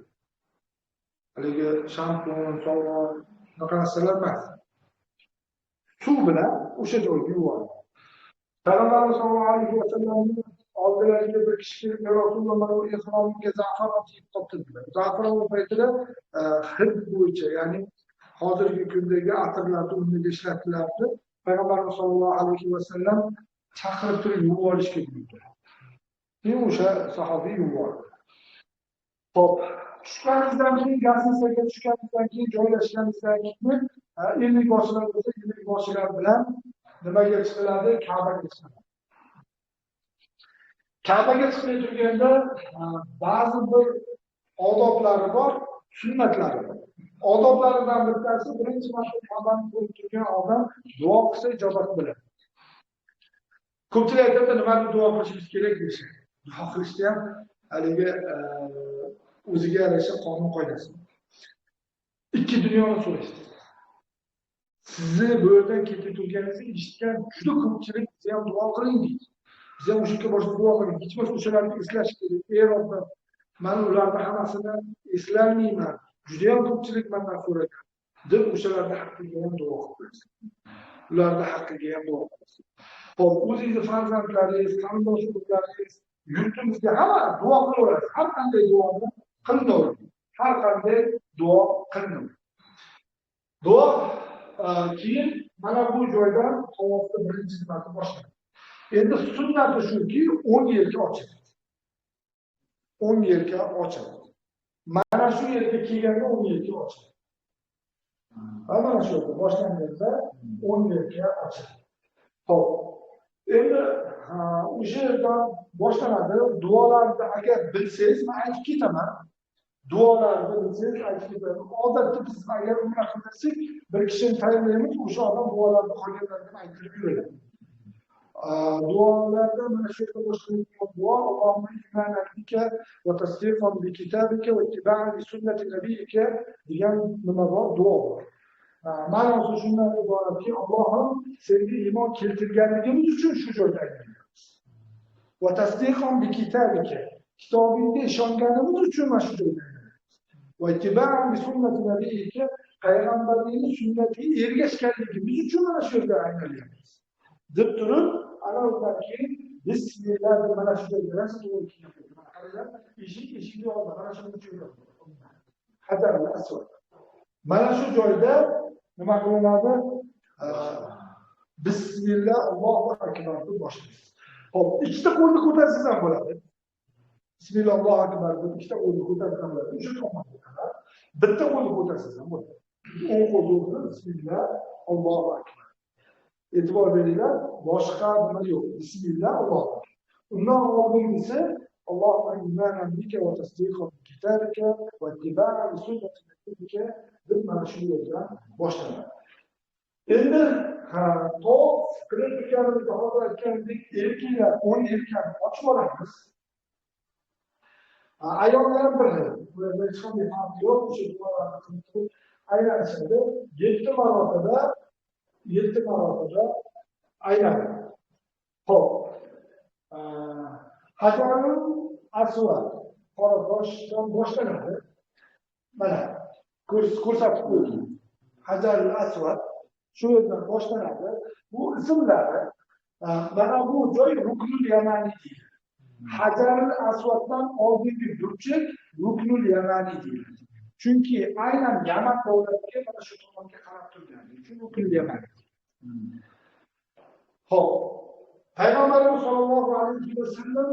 Haligi shampun, sovun, bunaqa narsalar emas. Suv bilan o'sha joyni yuvib oladi. Payg'ambarimiz sollallohu alayhi vasallamning oldilariga bir kishi kelib, "Ya Rasululloh, mana bu ehromimga zafaron tegib qoldi" dedilar. Zafaron paytida hid bo'yicha, ya'ni hozirgi kundagi atirlarni o'rniga ishlatilardi. Payg'ambarimiz sollallohu alayhi vasallam chaqirib turib yuvib olishga buyurdilar. Keyin o'sha sahobiy yuvib oldi. Xo'p, tushganingizdan keyin, gastritsaga tushganingizdan keyin, joylashganingizdan keyin ellik boshilar bo'lsa, ellik boshilar bilan nimaga chiqiladi? Ka'baga chiqiladi. Ka'baga chiqmay turganda ba'zi bir odoblari bor. Sunnatlari bor. Odoblaridan bittasi, birinchi marta Ka'bani ko'rib turgan odam duo qilsa ijobat bo'ladi. Ko'pchilik aytadi, nima deb duo qilishimiz kerak deyishadi. Duo qilishda ham haligi o'ziga yarasha qonun qoidasi. Ikki dunyoni so'raysiz. Sizni bu yerdan ketib turganingizni eshitgan juda ko'pchilik bizni ham duo qiling deydi. Biz ham o'sha yerga borib duo qiling. Hech bo'lmasa o'shalarni eslash kerak. Ey Robbim, men ularni hammasini eslolmayman. Juda ham ko'pchilik mendan so'ragan deb o'shalarni haqqiga ham duo qilib qo'yasiz. Ularni haqqiga ham duo qilasiz. Xo'p, o'zingizni farzandlaringiz, qarindosh urug'laringiz, yurtimizga hamma duo qilaverasiz. Har qanday duoni qilinaveradi. Har qanday duo qilinadi. Duo keyin mana bu joydan tavofni birinchi marta boshlanadi. Endi sunnati shuki, o'ng yelka ochiladi. O'ng yelka ochiladi. Mana shu yerga kelganda o'ng yelka ochiladi. Mana shu yerda boshlanganda o'ng yelka ochiladi. Xo'p. Endi o'sha yerdan boshlanadi. Duolarni agar bilsangiz, men aytib ketaman. Duolarni bilsangiz aytib ketaman. Odatda biz agar umra qilsak, bir kishini tayinlaymiz, o'sha odam duolarni qolganlardan aytirib yuradi. Duolarda mana shu yerda boshlanadigan duo: Allohumma imanan bika va tasdiqan bi kitabika va ittiba'an li sunnati nabiyika degan nima bor, duo bor. Ma'nosi shundan iboratki, Allohim senga iymon keltirganligimiz uchun shu joyda aylanamiz. Va tasdiqan bi kitabika, kitobingga ishonganimiz uchun mana shu joyda aylanamiz. Va ittiba'an bi sunnati nabiyika, payg'ambarning sunnatiga ergashganligimiz uchun mana shu yerda aylanyapmiz. Deb turib, ana undan keyin bismillah deb mana shu joyda rosa to'g'ri kelyapti. Mana qaranglar, eshikni oldida mana shu joyda. Hajar al-Aswad. Mana shu joyda nima qilinadi? Bismillah Allohu akbar deb boshlaysiz. Xo'p, ikkita qo'lni ko'tarsangiz ham bo'ladi. Bismillah Allohu akbar deb ikkita qo'lni ko'tarsangiz ham bo'ladi. O'sha tomonga qarab bitta qo'lni ko'tarsangiz ham bo'ladi. O'ng qo'lni bismillah Allohu akbar. E'tibor beringlar, boshqa nima yo'q. Bismillah Allohu akbar. Undan oldingisi Allohumma imanan bika va tasdiqan bi kitabika va ittiba'an li sunnati nabiyika deb mana shu yerdan boshlanadi. Endi tavof qilib turganimizda hozir aytganimdek, erkaklar o'ng yelkani ochib olamiz. Ayollar ham bir xil. Bu yerda hech qanday farq yo'q. O'sha duolarni qilib turib aylanishadi. 7 marotaba 7 marotaba aylanadi. Xo'p. Hajarul Aswad qora toshdan boshlanadi. Mana ko'rsatib qo'ydim. Hajarul Aswad shu yerdan boshlanadi. Bu ismlari mana bu joy Ruknul Yamani deyiladi. Hajarul Aswaddan oldingi burchak Ruknul Yamani deyiladi. Chunki aynan Yaman davlatiga mana shu tomonga qarab turgani uchun Ruknul Yamani. Xo'p. Payg'ambarimiz sollallohu alayhi vasallam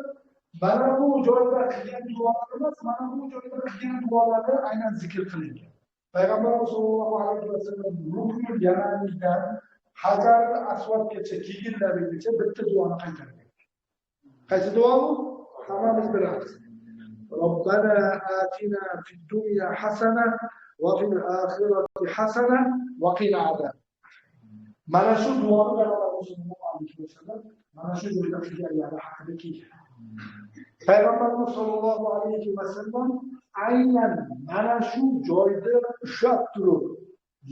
mana bu joyda qilgan duolari emas, mana bu joyda qilgan duolari aynan zikr qilingan. Payg'ambarimiz sollallohu alayhi vasallam Ruknul Yamanidan Hajarul Aswadgacha kelganlarigacha bitta duoni qaytargan. Qaysi duo bu? Hammamiz bilamiz. Robbana atina fid dunya hasana va fil oxirati hasana va qina azab. Mana shu duoni Payg'ambarimiz sollallohu alayhi vasallam mana shu joyda qilganlari haqida kelgan. Payg'ambarimiz sollallohu alayhi vasallam aynan mana shu joyda ushlab turib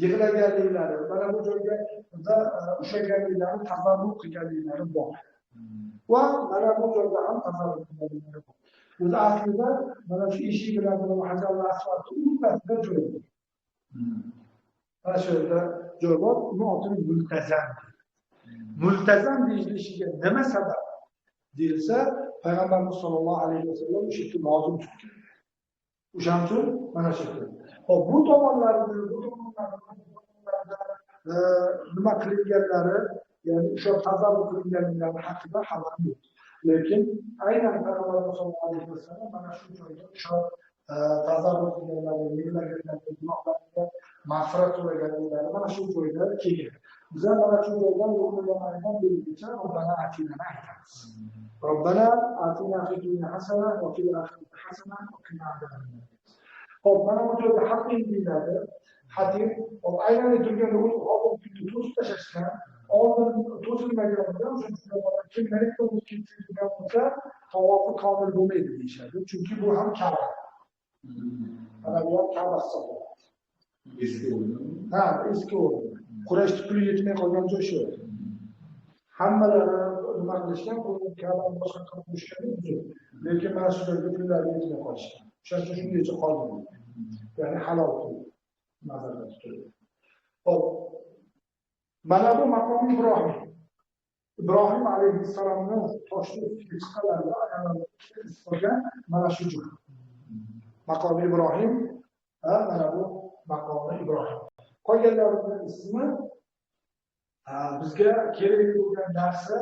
yig'laganliklari, mana bu joyga ushlaganliklari, tazarruk qilganliklari bor. Va mana bu joyda ham tazarruk qilganliklari bor. O'zi aslida mana shu eshik bilan Hajarul Aswadni o'rtasida joy bor. Mana shu yerda joy bor, uni otini multazam. Multazam deyilishiga nima sabab deyilsa, Payg'ambarimiz sollallohu alayhi vasallam o'sha yerda lozim tutgan. O'shaning uchun mana shu yerda. Xo'p, bu tomonlarda, nima qilinganlari, ya'ni o'sha tazarruk qilinganlari haqida xabarim yo'q. Lekin aynan Payg'ambarimiz sollallohu alayhi vasallam mana shu joyda o'sha tazarruk qilganlari, yig'laganlari, gunohlariga mag'firat so'raganlari mana shu joyda kelgan. Biz ham mana shu joydan Ruknul Yamanidan berigacha Robbana atinani aytamiz. Robbana atina fid dunya hasana va fil oxirati hasana va qina azabannar. Xo'p, mana bu joyda hatim deyiladi. Hatim, aylanib turganda uni hozirgi kunda to'sib tashlashgan, oldin to'silmagan bo'lsa, o'sha kim ketgan bo'lsa, tavofi komil bo'lmaydi deyishadi. Chunki bu ham Ka'ba. Mana bu ham Ka'ba hisoblanadi. Eski o'rni. Ha, eski o'rni. Quraysh puli yetmay qolgan joy shu. Hammalari nima qilishgan, Ka'bani boshqa qilib qo'yishgan, lekin mana shu joyga pullari yetmay qolishgan. O'shaning uchun shungacha qoldi. Ya'ni halol pul nazarda tutildi. Xo'p, mana bu maqom Ibrohim. Ibrohim alayhissalomni toshni ustiga chiqqanlarida ayollar mana shu joy. Maqom Ibrohim, mana bu maqomi Ibrohim. Qolganlarining ismi bizga kerak bo'lgan narsa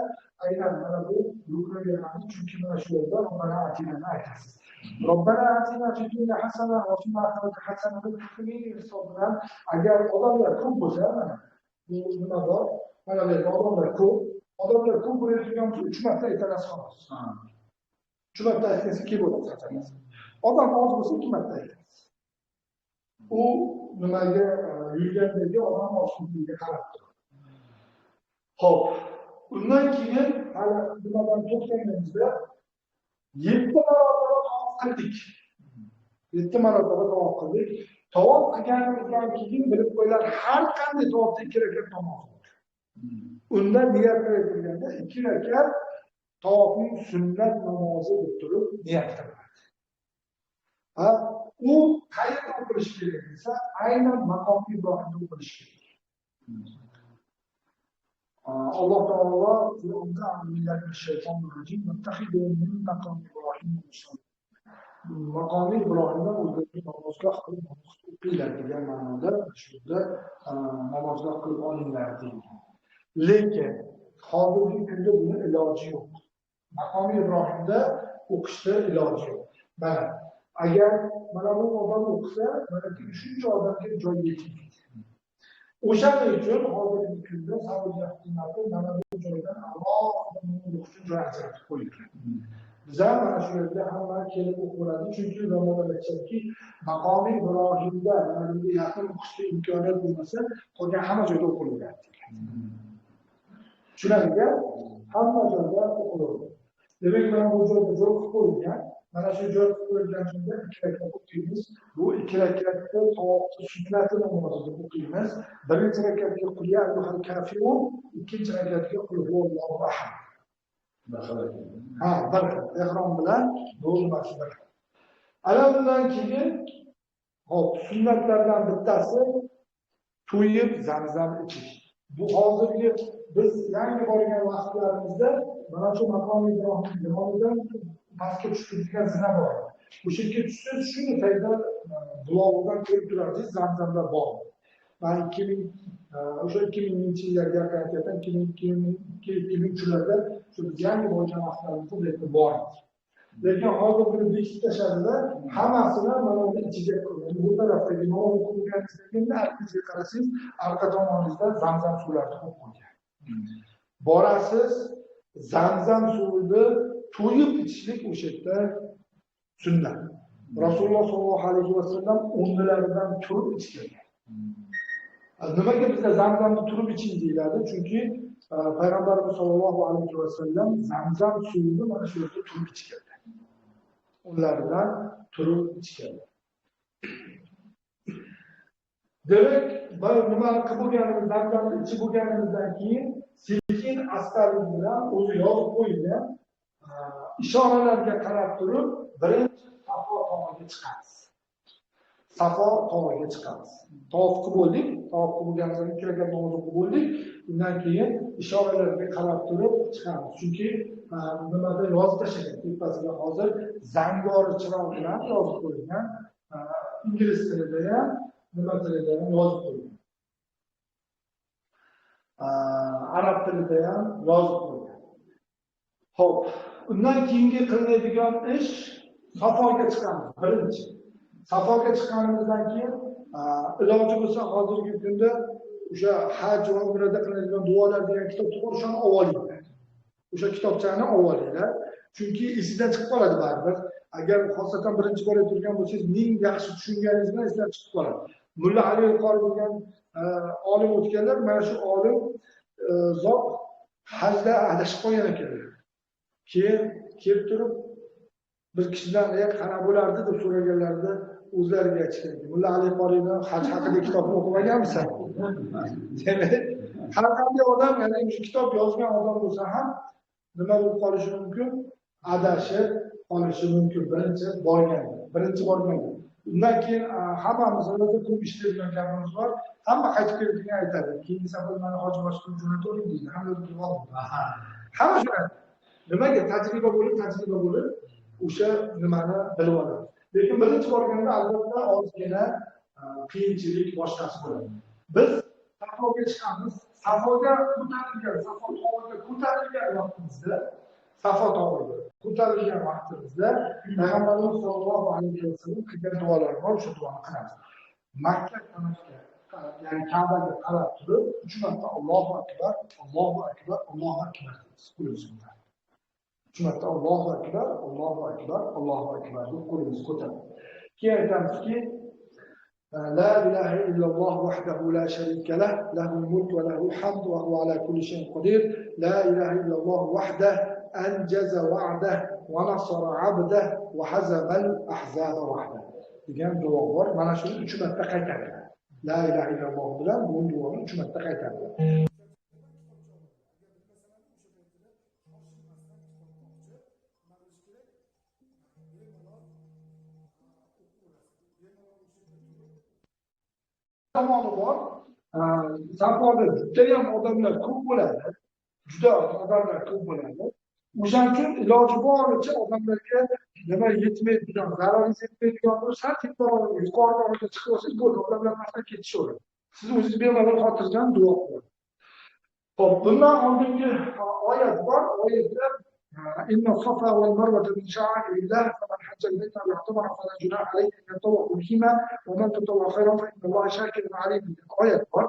aynan mana bu ruknlarni, chunki mana shu yerda Robbana atinani aytasiz. Robbana atina fid dunya hasana va fil oxirati hasana deb hisob bilan agar odamlar ko'p bo'lsa, mana bu nima bor? Mana bu yerda odamlar ko'p. Odamlar ko'p bo'layotgan bo'lsa 3 marta aytasiz xolos. 3 marta aytsangiz ikki bo'ladi hasanasi. Odam oz bo'lsa 2 marta aytasiz. U nimaga yurgandagi odam ozligiga qarab turadi. Xo'p, undan keyin hali nimadan to'xtaganimizda 7 marotaba tavof qildik. 7 marotaba tavof qildik. Tavof qilganimizdan keyin bilib qo'yinglar, har qanday tavofda 2 rakat namoz bor. Unda niyat qilib turganda 2 rakat tavofning sunnat namozi deb turib niyat qilinadi. Ha, u qayerda o'qilishi kerak desa, aynan maqom Ibrohimda o'qilishi kerak. Alloh taolo Qur'onda maqomi Ibrohimdan o'zlariga namozgoh qilib namoz o'qinglar degan ma'noda shu yerda namozgoh qilib olinglar deyilgan. Lekin hozirgi kunda buni iloji yo'q. Maqomi Ibrohimda o'qishda iloji yo'q. Mana agar mana bu odam o'qisa, mana shuncha odamga joy yetmaydi. O'shaning uchun hozirgi kunda Saudiya hukumati mana bu joydan alohida namoz o'qish uchun joy ajratib qo'ygan. Biz ham mana shu yerda hamma kelib o'qiradi, chunki ulamolar aytishadiki, maqomi Ibrohimda mana bunga yaqin o'qishga imkoniyat bo'lmasa, qolgan hamma joyda o'qilaveradi degan. Tushunadika, hamma joyda o'qilaveradi. Demak, mana bu joyda joy qilib qo'yilgan. Mana shu joy qilib qo'yilgan joyda 2 rakat o'qiymiz. Bu 2 rakatda tavofni sunnati namozi deb o'qiymiz. Birinchi rakatga qul ya ayyuhal kafirun, ikkinchi rakatga qul huvallohu ahad. Ha, bir xil ihrom bilan bo'lmasi bir xil. Ana bundan keyin hop, sunnatlardan bittasi to'yib zamzam ichish. Bu hozirgi biz yangi borgan vaqtlarimizda mana shu maqom Ibrohim yonidan pastga tushadigan zina bor. O'sha yerga tushsangiz shuni tagida bulovidan ko'rib turardingiz, zamzamlar bor. Man 2000-yillarga yaqin aytyapman, 2002-2003larda shu biz yangi bo'lgan vaqtlarimizda bu yerda bor edi. Lekin hozir buni bekitib tashladida, hammasini mana uni ichiga qo'ygan. Bu tarafdagi namoz o'qiganingizdan keyin orqangizga qarasangiz, orqa tomoningizda zamzam suvlarini qo'yib qo'ygan. Borasiz, zamzam suvini to'yib ichishlik o'sha yerda sunnat. Rasululloh sollallohu alayhi vasallam o'rnlaridan turib ichganlar. Nimaga bizda zamzamni turib iching deyiladi? Chunki Payg'ambarimiz sollallohu alayhi vasallam zamzam suvini mana shu yerda turib ichganlar. O'rnlaridan turib ichganlar. Demak, nimani qilib bo'lganimiz, zamzamni ichib bo'lganimizdan keyin sekin astalik bilan o'zi yozib qo'yilgan ishoralarga qarab turib birinchi Safo tog'iga chiqamiz. Safo tog'iga chiqamiz. Tavof qilib bo'ldik, tavof qilib bo'lganimizdan keyin 2 rakat namoz o'qib bo'ldik. Undan keyin ishoralarga qarab turib chiqamiz. Chunki nimada yozib tashlagan tepasiga hozir zangori chiroq bilan yozib qo'yilgan, ingliz tilida ham, nima tilida ham yozib qo'yilgan. Arab tilida ham yozib qo'yilgan. Xo'p, undan keyingi qilinadigan ish Safoga chiqamiz birinchi. Safoga chiqqanimizdan keyin iloji bo'lsa hozirgi kunda o'sha haj va umrada qilinadigan duolar degan kitobni bor, o'shani olinglar. O'sha kitobchani olinglar. Chunki esingizdan chiqib qoladi baribir. Agar xosatan birinchi bor turgan bo'lsangiz, ming yaxshi tushunganingiz bilan esdan chiqib qoladi. Mulla Ali Qori degan olim o'tganlar, mana shu olim zot hajda adashib qolgan ekanlar. Keyin kelib turib bir kishidan qanaqa bo'lardi deb so'raganlarida o'zlariga aytishgan ekan. Mulla Ali Qoriyni haj haqida kitobni o'qimaganmisan? Demak, har qanday odam, ya'ni shu kitob yozgan odam bo'lsa ham nima bo'lib qolishi mumkin? Adashib qolishi mumkin birinchi borganda. Birinchi borganda. Undan keyin hammamiz o'rtada ko'p ishlaydigan gapimiz bor. Hamma qaytib keladigan aytadi. Keyingi safar meni hoji boshqon jo'natavering deydi. Hamma bilib oldi. Hamma shunday. Nimaga tajriba bo'lib, tajriba bo'lib o'sha nimani bilib oladi. Lekin birinchi borganda albatta ozgina qiyinchilik boshqasi bo'ladi. Biz Safoga chiqamiz. Safoga ko'tarilgan, Safo tog'iga ko'tarilgan vaqtimizda, Safo tog'iga ko'tarilgan vaqtimizda Payg'ambarimiz sollallohu alayhi vasallam qilgan duolar bor, o'sha duoni qilamiz. Makka tarafga, ya'ni Ka'baga qarab turib, 3 marta Allohu akbar, Allohu akbar, Allohu akbar deymiz. Qo'limizni ko'tarib. 3 marta Allohu akbar, Allohu akbar, Allohu akbar deb qo'limizni ko'tarib. Keyin aytamizki, La ilaha illalloh vahdahu la sharika lah, lahul mulk va lahul hamd va huwa ala kulli shay'in qodir. La ilaha illalloh vahdahu anjaza wa'dahu va nasara 'abdahu va hazamal ahzaba wahdahu degan duo bor. Mana shuni 3 marta qaytariladi. La ilaha illalloh bilan bu duoni 3 marta qaytariladi. Tomoni bor. Safoda judayam odamlar ko'p bo'ladi. Juda odamlar ko'p bo'ladi. O'shaning uchun iloji boricha odamlarga nima yetmaydigan, zararingiz yetmaydigan bo'lsa, sal teparoq, yuqoriroqqa chiqib olsangiz bo'ldi, odamlar pastdan ketishaveradi. Siz o'zingiz bemalol xotirjam duo qilasiz. Xo'p, bundan oldingi oyat bor. Oyatda inna safa val marvata min sha'airillah faman hajja al-bayta aw i'tamara fala junaha alayhi an yatawwafa bihima wa man tatawwa'a khayran fa innalloha shakirun alim degan oyat bor.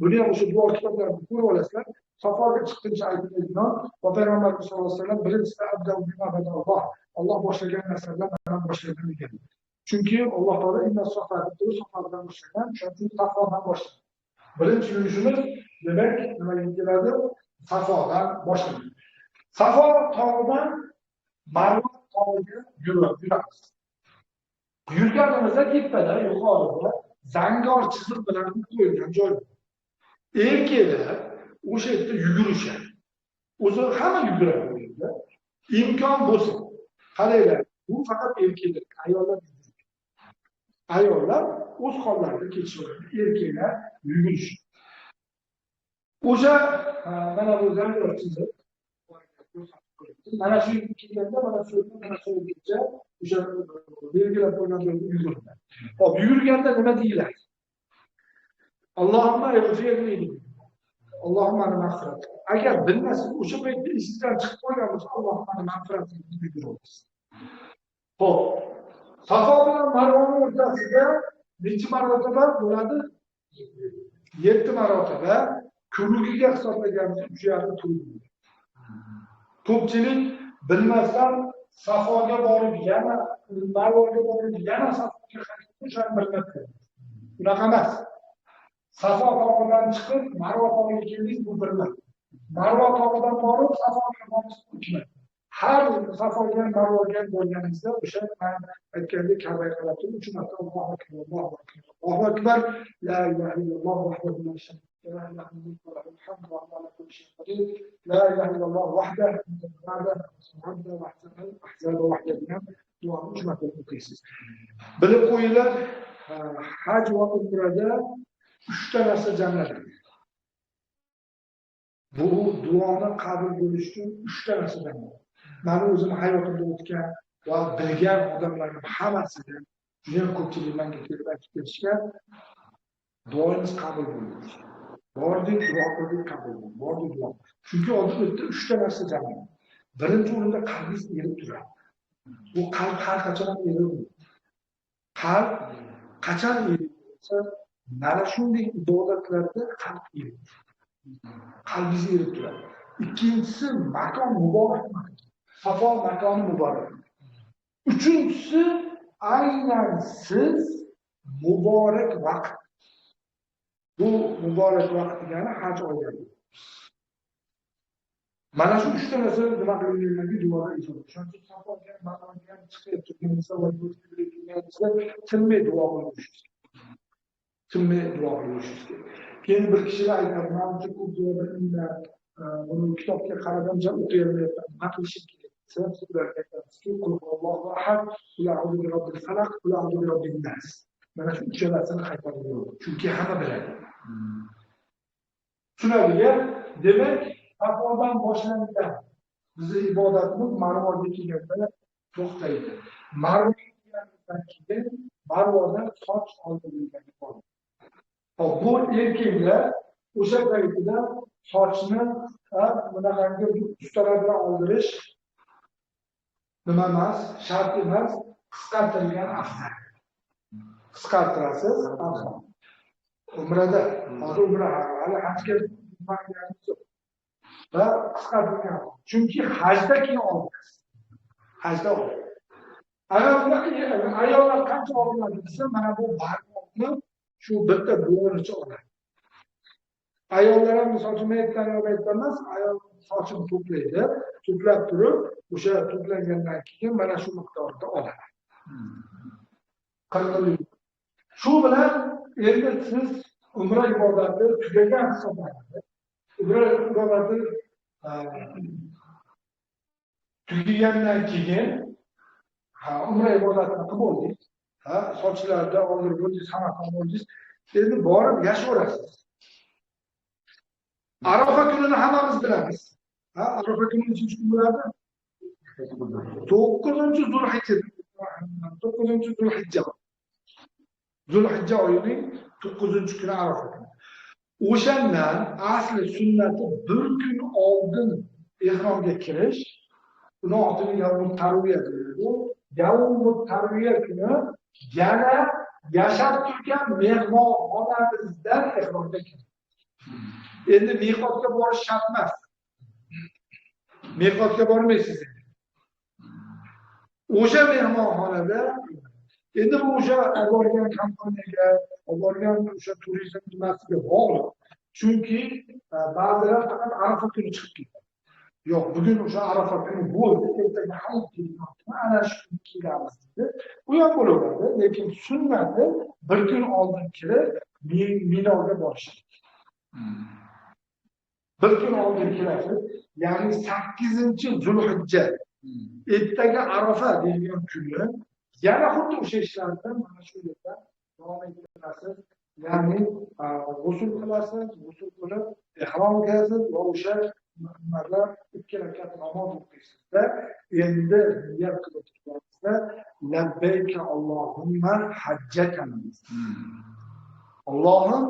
Buni ham o'sha duo kitoblarida ko'rib olasizlar. Safoga chiqdimcha aytiladigan va Payg'ambarimiz sollallohu alayhi vasallam birinchisida abdau bima badalloh, Alloh boshlagan narsalar bilan boshlagan ekan. Chunki Alloh taolo inna safa deb turib Safodan boshlagan, shuning uchun Safodan boshlagan. Birinchi yurishimiz demak nimaga keladi? Safodan boshlanadi. Safo tog'idan Marva tog'iga yuramiz. Yurganimizda tepada, yuqorida zangor chiziq bilan qo'yilgan joy bor. Erkaklar o'sha yerda yugurishadi. O'zi hamma yuguradi u yerda. Imkon bo'lsa, qaranglar, bu faqat erkaklar, ayollar yuguradi. Ayollar o'z hollarida ketishaveradi, erkaklar yugurishadi. O'sha mana bu zangor chiziq mana shu yerga kelganda, mana shu yerdan mana shu yergacha o'sha belgilab qo'ygan joyga yuguradi. Xo'p, yugurganda nima deyiladi? Allohumma ighfirli. Allohumma mag'firat. Agar bilmasangiz, o'sha paytda esingizdan chiqib qolgan bo'lsa, Allohumma mag'firat deb yugurasiz. Xo'p, Safo bilan Marvaning o'rtasida necha marotaba bo'ladi? 7 marotaba. Ko'rigiga hisoblaganimizda 3,5 turib. Ko'pchilik bilmasdan Safoga borib, yana Marvaga borib, yana Safoga qaytib, o'shani bir marta. Unaqa emas. Safo tog'idan chiqib, Marva tog'iga keldingiz, bu bir marta. Marva tog'idan borib, Safoga borib, 2 marta. Har Safoga, Marvaga borganingizda o'sha aytgandek Ka'baga qarab turib 3 marta Allohu akbar, Allohu akbar, Allohu akbar, la ilaha illalloh vahdahu la sharika lahu, lahul mulku wa lahul hamdu wa huwa ala kulli shay'in qadir, la ilaha illalloh wahdahu la ahzaba wahdahu degan duoni 3 marta o'qiysiz. Bilib qo'yinglar, haj va umrada 3 ta narsa jamlanadi. Bu duoni qabul bo'lishi uchun 3 ta narsa jamlanadi. Meni o'zim hayotimda o'tgan va bilgan odamlarning hammasida juda ham ko'pchilik menga kelib aytib ketishgan, duoyimiz qabul bo'ldi. Bordik, duo qildik, qabul bo'ldi. Bordik, duo. Chunki oldin o'tda 3 ta narsa jamlanadi. Birinchi o'rinda qalbingiz erib turadi. Bu qalb har qachon ham erimaydi. Qalb qachon eriydi? Mana shunday ibodatlarda qalb eriydi. Qalbingiz erib turadi. Ikkinchisi makon muborak makon. Safo makoni muborak. Uchinchisi, aynan siz muborak vaqt. Bu muborak vaqt degani haj oylari. Mana shu uchta narsa nima qilinganligi duoda ijobat. Shuning uchun Safoga ham, Marvaga ham chiqib turganimizda va turganimizda tinmay duo qilib yurishimiz kerak. Tinmay duo qilib yurishimiz kerak. Keyin bir kishilar aytadi, men uncha ko'p duo bilmayman, buni kitobga qarab ham o'qiy olmayapman, nima qilishim kerak desa, biz ularga aytamizki, Qul huvallohu ahad, qul a'udhu bi robbil falaq, qul a'udhu bi robbin nas. Mana shu uchalasini qaytarib yo'q, chunki hamma biladi. Tushunadigan, demak, Safodan boshlangan bizni ibodatimiz Marvaga kelganda to'xtaydi. Marvaga kelgandan keyin Marvadan soch oldirilgani qoladi. Hop, bu erkaklar o'sha paytida sochni bunaqangi ustalar bilan oldirish nima emas, shart emas, qisqartirilgan afzal. Qisqartirasiz, afzal. Umrada, hozir umra hali hajga borganimiz yo'q. Va qisqartirilgan. Chunki hajda keyin olasiz. Hajda olasiz. Ayollar qancha oladi desa, mana bu barmoqni shu bitta bo'g'inicha oladi. Ayollar ham misol uchun men aytgan emas, ayol sochini to'playdi, to'plab turib, o'sha to'plangandan keyin mana shu miqdorda oladi. Shu bilan endi siz umra ibodati tugagan hisoblanadi. Umra ibodati tugagandan keyin umra ibodatini qilib bo'ldik, sochlarda oldirib bo'ldingiz, hammasini bo'ldingiz. Endi borib yashaverasiz. Arafa kunini hammamiz bilamiz. Arafa kuni nechinchi kun bo'ladi? 9-Zulhijja. 9-Zulhijja. Zulhijja oyining 9-kuni Arafa kuni. O'shandan asli sunnati bir kun oldin ehromga kirish, uni otini yavmut tarviya deyiladi. Yavmut tarviya kuni yana yashab turgan mehmonxonamizdan ehromga kirish. Endi miqotga borish shart emas. Miqotga bormaysiz endi. O'sha mehmonxonada endi bu o'sha olib borgan kompaniyaga, olib borgan o'sha turizm nimasiga bog'liq. Chunki ba'zilar faqat Arafa kuni chiqib ketadi. Yo'q, bugun o'sha Arafa kuni bo'ldi, ertaga hayit kelgan, ana shu kuni kelamiz dedi. Bu ham bo'laveradi, lekin sunnati bir kun oldin kirib Minoga borish. Bir kun oldin kirasiz, ya'ni 8-Zulhijja ertaga Arafa degan kuni yana xuddi o'sha ishlarni mana shu yerda davom ettirasiz. Ya'ni g'usl qilasiz, g'usl qilib ihrom kiyasiz va o'sha nimalar 2 rakat namoz o'qiysizda, endi niyat qilib turganingizda labbayka Allohumma hajjatan. Allohim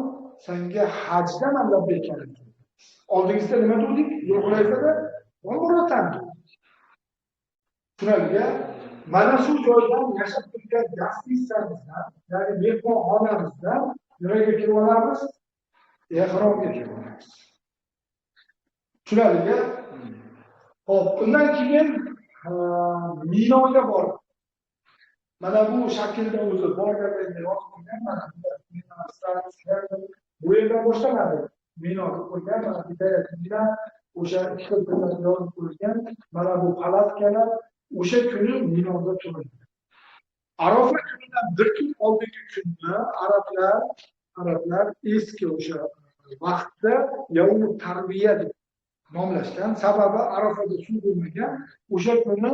senga hajdaman labbayka. Oldingizda nima dedik? Zulhulayfada umratan dedik. Tushunarli? Mana shu joydan yashab turgan gastixonamizdan, ya'ni mehmonxonamizdan nimaga kirib olamiz? Ehromga kirib olamiz. Tushunarli? Xo'p, undan keyin Minoga borib, mana bu shaklda o'zi borganlarga yozib qo'ygan, mana bu yerdan boshlanadi. Mino deb qo'ygan, mana bidayat Mina, o'sha ikki xil tilda yozib qo'yilgan, mana bu palatkalar o'sha kuni Minoda turildi. Arafa kunidan bir kun oldingi kunni arablar eski o'sha vaqtda yavmut tarbiya deb nomlashgan. Sababi Arafada suv bo'lmagan. O'sha kuni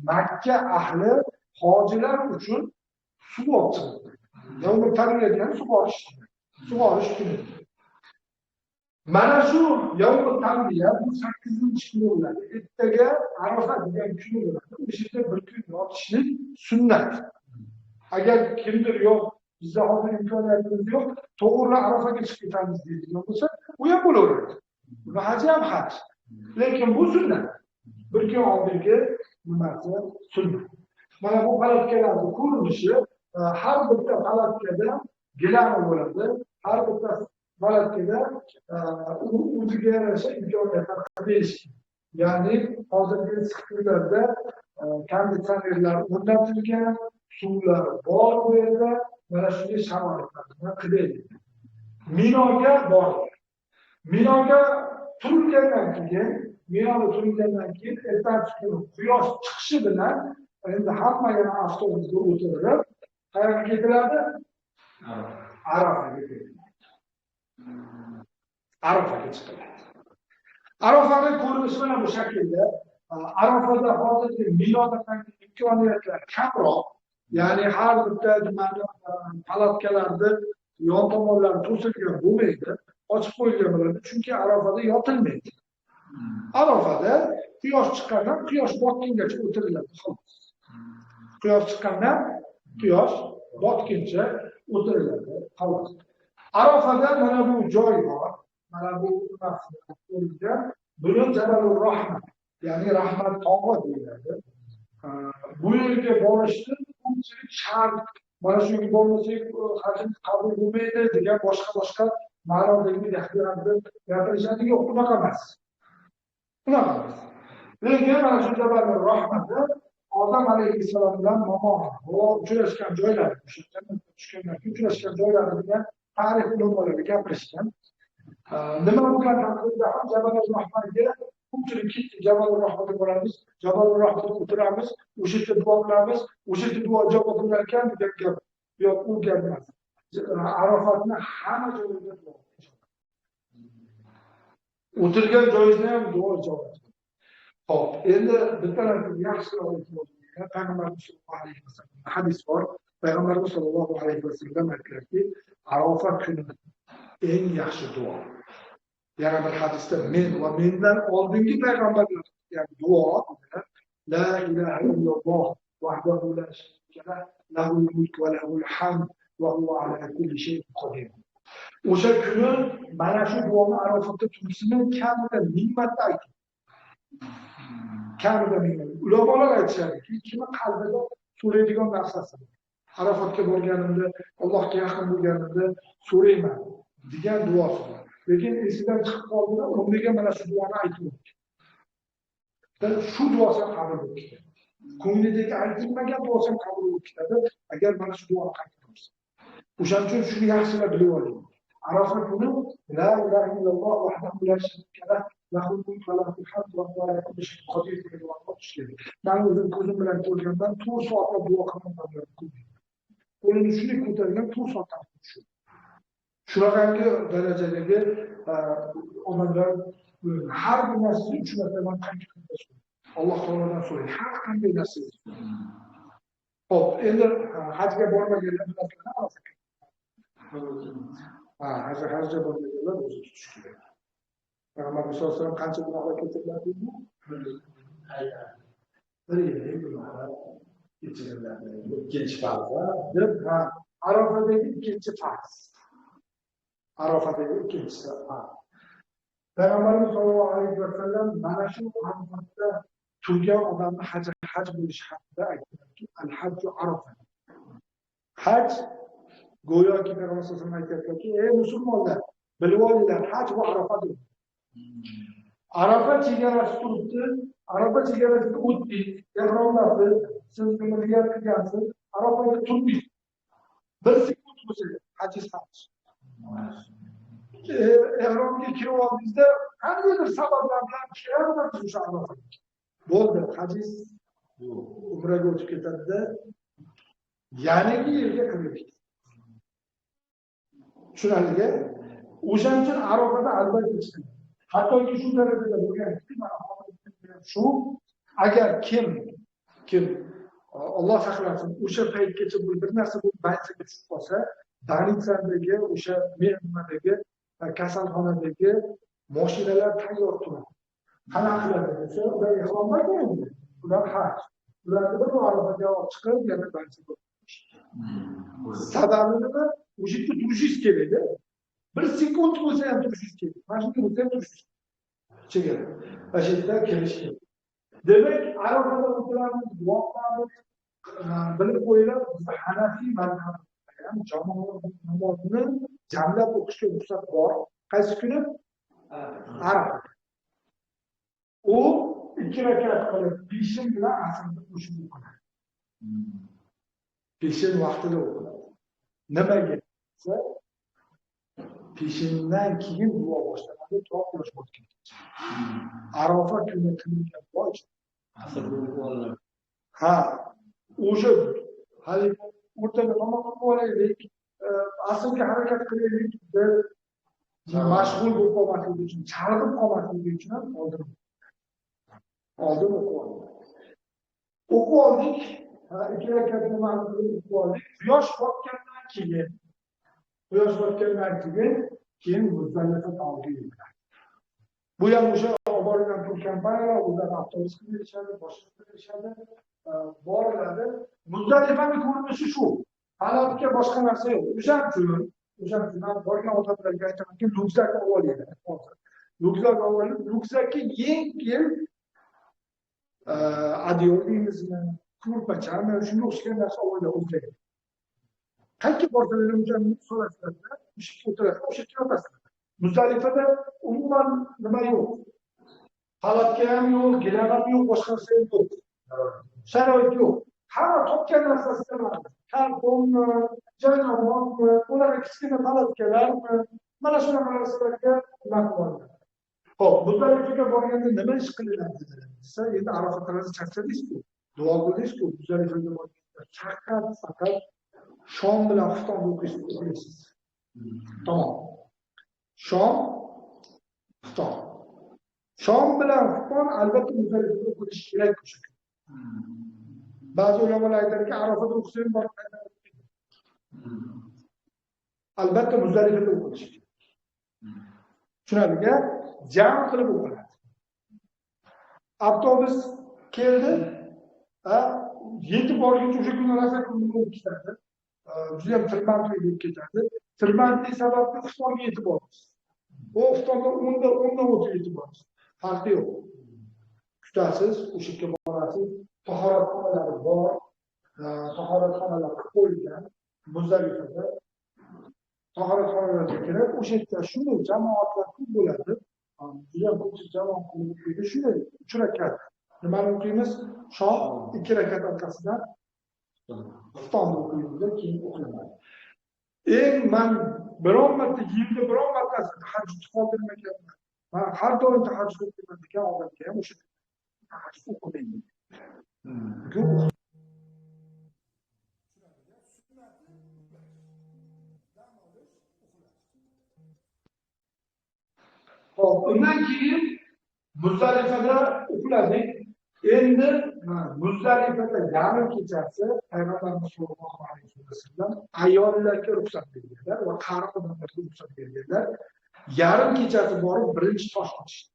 Makka ahli hojilar uchun suv olib chiqdi. Yavmut tarbiya degani sug'orish. Sug'orish kuni. Mana shu yavmut tarbiya bu 8-kuni bo'ladi. Ertaga Arafa degan kuni bo'ladi. O'sha yerda bir kun yotishlik sunnat. Agar kimdir yo'q, bizda hozir imkoniyatimiz yo'q, to'g'ri Arafaga chiqib ketamiz deydigan bo'lsa, u ham bo'laveradi. Uni haji ham haj. Lekin bu sunnat. Bir kun oldingi nimasi sunnat. Mana bu palatkalarning ko'rinishi, har bitta palatkada gilami bo'ladi. Har bitta palatkada o'ziga yarasha imkoniyatlar qilib berish. Ya'ni hozirgi issiq kunlarda konditsionerlar o'rnatilgan, suvlar bor bu yerda, mana shunday sharoitlarni qilaylik. Minoga bordik. Minoga turilgandan keyin, Minoda turilgandan keyin ertasi kuni quyosh chiqishi bilan endi hamma yana avtobusga o'tirib, qayerga ketiladi? Arafaga ketiladi. Arafaga chiqiladi. Arafani ko'rinishi mana bu shaklda. Arafada hozirgi Minodagi imkoniyatlar kamroq, ya'ni har bitta nimani palatkalarni yon tomonlari to'silgan bo'lmaydi, ochib qo'yilgan bo'ladi, chunki Arafada yotilmaydi. Arafada quyosh chiqqandan quyosh botgungacha o'tiriladi, xolos. Quyosh chiqqandan quyosh botguncha o'tiriladi, xolos. Arafada mana bu joy bor, mana bu buni Jabalur Rahma, ya'ni Rahmat tog'i deyiladi. Bu yerga borishni ko'pchilik shart, mana shu yerga bormasak hajimiz qabul bo'lmaydi degan boshqa ma'nodagi gaplarni gapirishadi. Yo'q, unaqa emas. Unaqa emas. Lekin mana shu Jabalur Rahmada Odam alayhissalom bilan momo uchrashgan joylari, o'sha jannatga tushgandan keyin uchrashgan joylari degan tarix ulamolari gapirishgan. Nima bo'lgan taqdirda ham Jabalur Rahmaga ko'pchilik ketdi, Jabalur Rahmaga boramiz, Jabalur Rahmada o'tiramiz, o'sha yerda duo qilamiz, o'sha yerda duo ijobat bo'lar ekan degan gap. Yo'q, u gap emas. Arafatni hamma joyida duo. O'tirgan joyingizda ham duo ijobat. Xo'p, endi bitta narsa yaxshiroq aytib, Payg'ambarimiz sollallohu alayhi vasallam hadis bor. Payg'ambarimiz sollallohu alayhi vasallam aytdilarki, Arafa kuni eng yaxshi duo. Yana bir hadisda men va mendan oldingi payg'ambarlar qilgan duo la ilaha illalloh vahdahu la sharika lah, lahul mulk va lahul hamd va huwa ala kulli shay'in qodir. O'sha kuni mana shu duoni Arafatda turishini kamida 1000 marta ayting. Kamida 1000 marta. Ulamolar aytishadiki, kimi qalbida so'raydigan narsasi. Arafatga borganimda, Allohga yaqin bo'lganimda so'rayman degan duosi bor. Lekin esidan chiqib qoldida, o'rniga mana shu duoni aytib. Shu duosi ham qabul bo'lib ketadi. Ko'nglidagi aytilmagan duosi ham qabul bo'lib ketadi, agar mana shu duoni qaytarsa. O'shaning uchun shuni yaxshilab bilib oling. Arafa kuni la ilaha illalloh vahdahu la sharika lah, lahul mulk va lahul hamd va huwa ala kulli shay'in qodir degan duoni o'qish kerak. Men o'zim ko'zim bilan ko'rganman, 4 soatlab duo qilganman. Qo'lini shunday ko'targan, 4 soatdan shu. Shunaqangi darajadagi odamlar har bir narsani 3 martadan qaytarib so'raydi. Alloh taolodan so'raydi. Har qanday narsani. Xo'p, endi hajga bormaganlar bilasizlar, Arafaga. Ha, hajga bormaganlar o'zi tutish kerak. Payg'ambarimiz sollallohu alayhi vasallam qancha gunohlar kechiriladi deydi? Bir yillik gunohlar kechiriladi. Ikkinchi farz, deb, ha, Arafadagi ikkinchi farz. Arafadagi ikkinchisi farz. Payg'ambarimiz sollallohu alayhi vasallam mana shu Arafatda turgan odamni haji haj bo'lishi haqida aytdilarki, al-hajju Arafa. Haj go'yoki Payg'ambar sollallohu alayhi vasallam aytyaptilarki, ey musulmonlar, bilib olinglar, haj bu Arafadir. Arafa chegarasi turibdi, Arafa chegarasini o'tdik, ehromdasiz, siz nima niyat qilgansiz, Arafaga turdingiz. Bir sekund bo'lsa, hajingiz haj. Ehromga kirib oldingizda qandaydir sabablar bilan kirolmaysiz o'sha Arafaga. Bo'ldi, hajingiz umraga o'tib ketadi-da, yanagi yerga kirib ketadi. Tushunarlimi? O'shaning uchun Arafada albatta chiqadi. Hattoki shu darajada bo'lganki, mana hozir shu agar kim Alloh saqlasin, o'sha paytgacha bir narsa bo'lib bansiga tushib qolsa, Danitsadagi o'sha nimadagi kasalxonadagi mashinalar tayyor turadi. Qanaqa qiladi desa, ular ehromdagi endi, ular haj. Ularni bir Arafaga olib chiqib, yana bansiga qo'yish. Sababi nima? O'sha yerda turishingiz kerak-da. Bir sekund bo'lsa ham turishingiz kerak. Mana shunday bo'lsa ham turishingiz kerak. Chegara. Mana shu yerda kirish kerak. Demak, Arafada o'tiramiz, duo qilamiz, bilib qo'yinglar, bizda Hanafiy mazhabida ham jamoat namozini jamlab o'qishga ruxsat bor. Qaysi kuni? Arafa. U 2 rakat qilib peshin bilan asrni qo'shib o'qiladi. Peshin vaqtida o'qiladi. Nimaga desa, peshindan keyin duo boshlanadi, to quyosh botguncha. Arofa kuni qilingan duo asrda o'qiladi. Ha, o'sha hali o'rtada namoz o'qib olaylik, asrga harakat qilaylik deb mashg'ul bo'lib qolmaslik uchun, chalg'ib qolmaslik uchun ham oldin o'qib oldik. O'qib oldik, 2 rakat nimani qilib o'qib oldik. Quyosh botgandan keyin Muzdalifa tog'iga yuriladi. Bu ham o'sha olib borilgan tur kompaniyalar o'zlari avtobus qilib berishadi, boshqa qilib berishadi, boriladi. Muzdalifaning ko'rinishi shu. Palatka boshqa narsa yo'q. O'shaning uchun ham borgan odamlarga aytamanki, ryukzak olib olinglar. Hozir ryukzak olib, ryukzakka yengil adyol deymizmi, ko'rpachami, shunga o'xshagan narsa olib olinglar o'zlari. Qayerga borsalar o'sha so'rasizlar, o'sha o'tirasiz, o'sha yotasizlar. Muzdalifada umuman nima yo'q. Palatka ham yo'q, gilam ham yo'q, boshqa narsa ham yo'q. Sharoit yo'q. Hamma topgan narsasida bor. Kartonmi, joynamozmi, ularga kichkina palatkalarmi, mana shunaqa narsalarga nima qiladi. Xo'p, Muzdalifaga borganda nima ish qilinadi desa, endi Arofa tarafida charchadingiz-ku, duo qildingiz-ku, Muzdalifaga borganda faqat shom bilan xuftonni o'qiysiz. Tamom. Shom, xufton. Shom bilan xufton albatta Muzdalifada o'qilishi kerak o'sha kun. Ba'zi ulamolar aytadiki, Arafada o'qisa ham borib qaytadi. Albatta Muzdalifada o'qilishi kerak. Tushunarli-ku? Jam qilib o'qiladi. Avtobus keldi, yetib borguncha o'sha kuni rosa kun bo'lib ketadi. Juda ham tirbandlik bo'lib ketadi. Tirbandlik sababli xuftonga yetib borasiz. O xuftonda 10dan o'tib yetib borasiz. Farqi yo'q. Kutasiz, o'sha yerga borasiz. Tahoratxonalari bor. Tahoratxonalar qilib qo'yilgan Muzdalifada. Tahoratxonalarga kirib, o'sha yerda shunday jamoatlar ko'p bo'ladi. Juda ko'p jamoat bo'ladi. Shunday 3 rakat nimani o'qiymiz? Shom 2 rakat orqasidan xuftonni o'qiymiz, keyin uxlanadi. Eng men biron marta yilda biron martasi tahajjud qoldirmaganman. Men har doim tahajjud o'qiyman degan odamga ham o'sha tahajjud o'qimayman. Xo'p, undan keyin Muzdalifada uxladik. Endi Muzdalifada yarim kechasi Payg'ambarimiz sollallohu alayhi vasallam ayollarga ruxsat berganlar va qari odamlarga ruxsat berganlar. Yarim kechasi borib birinchi tosh otishdi.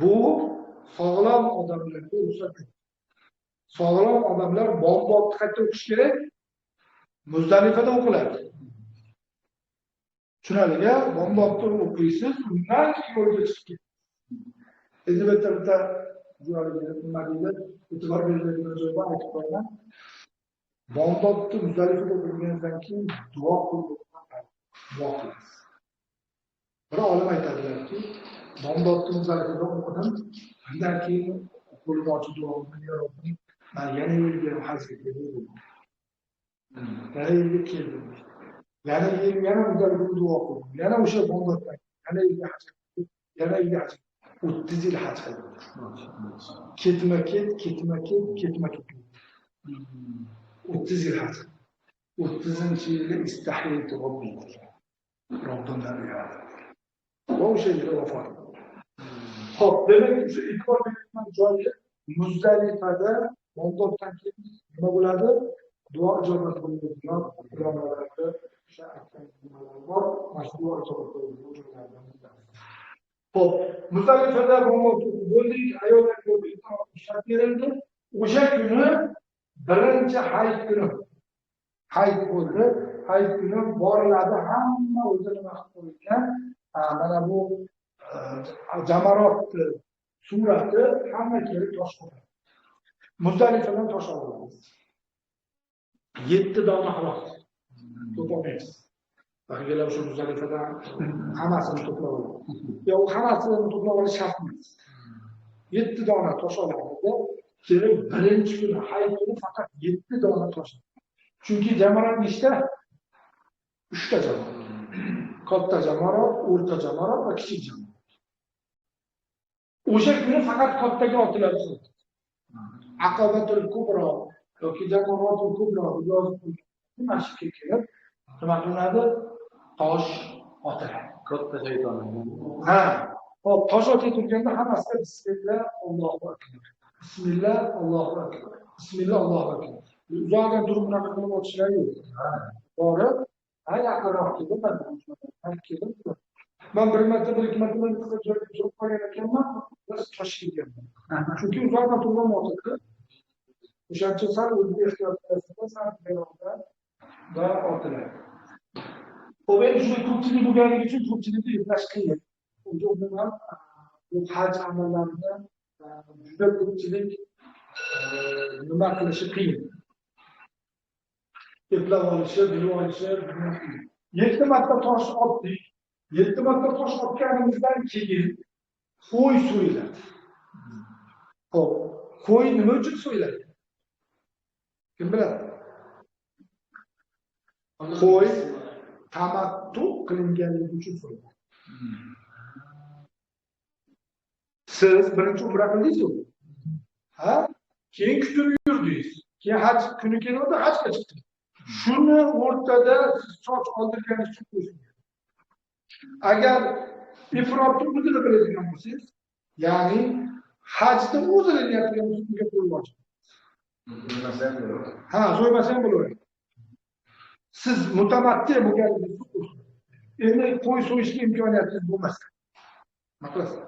Bu sog'lom odamlarga ruxsat yo'q. Sog'lom odamlar bomdodni qayerda o'qish kerak? Muzdalifada o'qiladi. Tushunarli-ku? Bomdodni o'qiysiz, undan keyin yo'lga chiqib ketasiz. Endi bitta nima deydi? E'tibor beriladigan joy bor, aytib qo'yaman. Bomdodni Muzdalifada o'qigandan keyin duo qilib, duo qilasiz. Bir olim aytadilarki, bomdodni Muzdalifada o'qidim, undan keyin qo'limni ochib duo qildim, ya Robbim, men yana yo'lga hajga keldim. Yana yo'lga keldim. Yana yana Muzdalifada duo qildim. Yana o'sha bomdoddan yana yo'lga haj qildim. Yana yo'lga haj qildim. 30 yil haj qildim. Ketma-ket, ketma-ket, ketma-ket. 30 yil haj. 30-yilda istahyaytu Robbi. Robbimdan uyaldim. Va o'sha yili vafot etdi. Xo'p, demak, o'sha e'tibor beradigan joyi Muzdalifada bomdoddan keyin nima bo'ladi? Duo ijobat bo'ladigan ulamolarda o'sha aytgan nimalar bor, mana shu duo ijobat bo'ladigan joylardan bittasi. Xo'p, Muzdalifada bomdod bo'ldik, ayollarga ruxsat berildi. O'sha kuni birinchi hayit kuni. Hayit bo'ldi. Hayit kuni boriladi, hamma o'zi nima qilib qo'ygan. Mana bu jamarot surati hamma kelib tosh qo'yadi. Muzdalifadan tosh olamiz. 7 dona xolos. Ko'p olmaymiz. Baqiylar o'sha Muzdalifadan hammasini to'plab oladi. Yo, u hammasini to'plab olish shart emas. 7 dona tosh oladi. Kelib birinchi kuni, hayit kuni faqat 7 dona tosh. Chunki jamorat nechta? 3 ta jamorat. Katta jamorat, o'rta jamorat va kichik jamorat. O'sha kuni faqat kattaga otiladi. Aqobatul kubro yoki jamoratul kubro deb yozib qo'ygan. Mana shu yerga kelib nima qilinadi? Tosh otiladi. Katta shayton. Ha, hop, tosh otib turganda hammasi bismillah Allohu akbar. Bismillah Allohu akbar. Bismillah Allohu akbar. Uzoqdan turib bunaqa qilib otishlar yo'q. Borib, ha, yaqinroq kelib, man kelib, man bir marta, bir ikki marta bitta joyga turib qolgan ekanman, biz tosh kelganman. Chunki uzoqdan turib ham otildi. O'shaning uchun sal o'zingizga ehtiyot qilasizda, sal beroqdan va otiladi. Xo'p, endi juda ko'pchilik bo'lganligi uchun ko'pchilikni eplash qiyin. Unga umuman bu haj amallarini juda ko'pchilik nima qilishi qiyin. Eplab olishi, bilib olishi qiyin. 7 marta tosh otdik. 7 marta tosh otganimizdan keyin qo'y so'yiladi. Xo'p, qo'y nima uchun so'yiladi? Kim biladi? Qo'y tamattu qilinganligi uchun so'yiladi. Siz birinchi umra qildingiz-ku. Ha? Keyin kutib yurdingiz. Keyin haj kuni keldi, hajga chiqdingiz. Shuni o'rtada siz soch oldirganingiz uchun qo'yilgan. Agar ifrotni o'zini biladigan bo'lsangiz, ya'ni hajni o'zini niyat qilgan bo'lsangiz, unga qo'y vojib. Ha, so'ymasa ham bo'laveradi. Siz mutamatti bo'lganingiz uchun endi qo'y so'yishga imkoniyatingiz bo'lmasa. Nima qilasiz?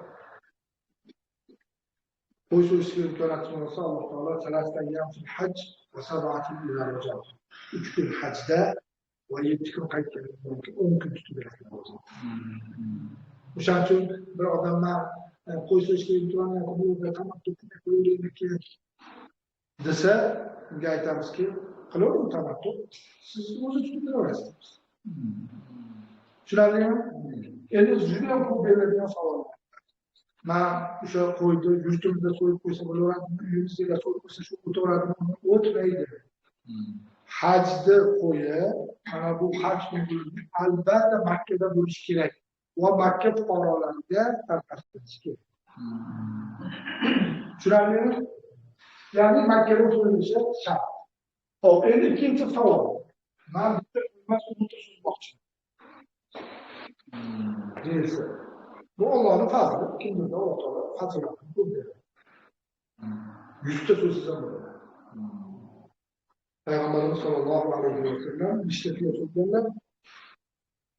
Qo'y so'yishga imkoniyatingiz bo'lmasa, Alloh taolo salasata ayyam fil hajj va sab'atin ila rajab. 3 kun hajda va 7 kun qaytgandan keyin 10 kun tutib berasiz. O'shaning uchun bir odamlar qo'y so'yishga imkoniyati bo'lsa, tamattu qilib desa, unga aytamizki, qilavering tamattu, siz o'zi tutib beraverasiz. Tushunarlimi? Endi juda ham ko'p beriladigan savollar. Man o'sha qo'yni yurtimizda so'yib qo'ysa bo'laveradimi, uyimizda so'yib qo'ysa shu o'taveradimi? O'tmaydi. Hajni qo'yi, mana bu haj kuni albatta Makkada bo'lishi kerak va Makka fuqarolariga tarqatilishi kerak. Tushunarlimi? Ya'ni Makkada so'yilishi shart. Xo'p, endi ikkinchi savol. Men bitta emas, o'nta so'zmoqchiman. Deyilsa, bu Allohning fazli, kimdir Alloh taolo fazilatini ko'p beradi. 100 ta so'zsiz ham bo'ladi. Payg'ambarimiz sollallohu alayhi vasallam nechta tuya so'yganlar?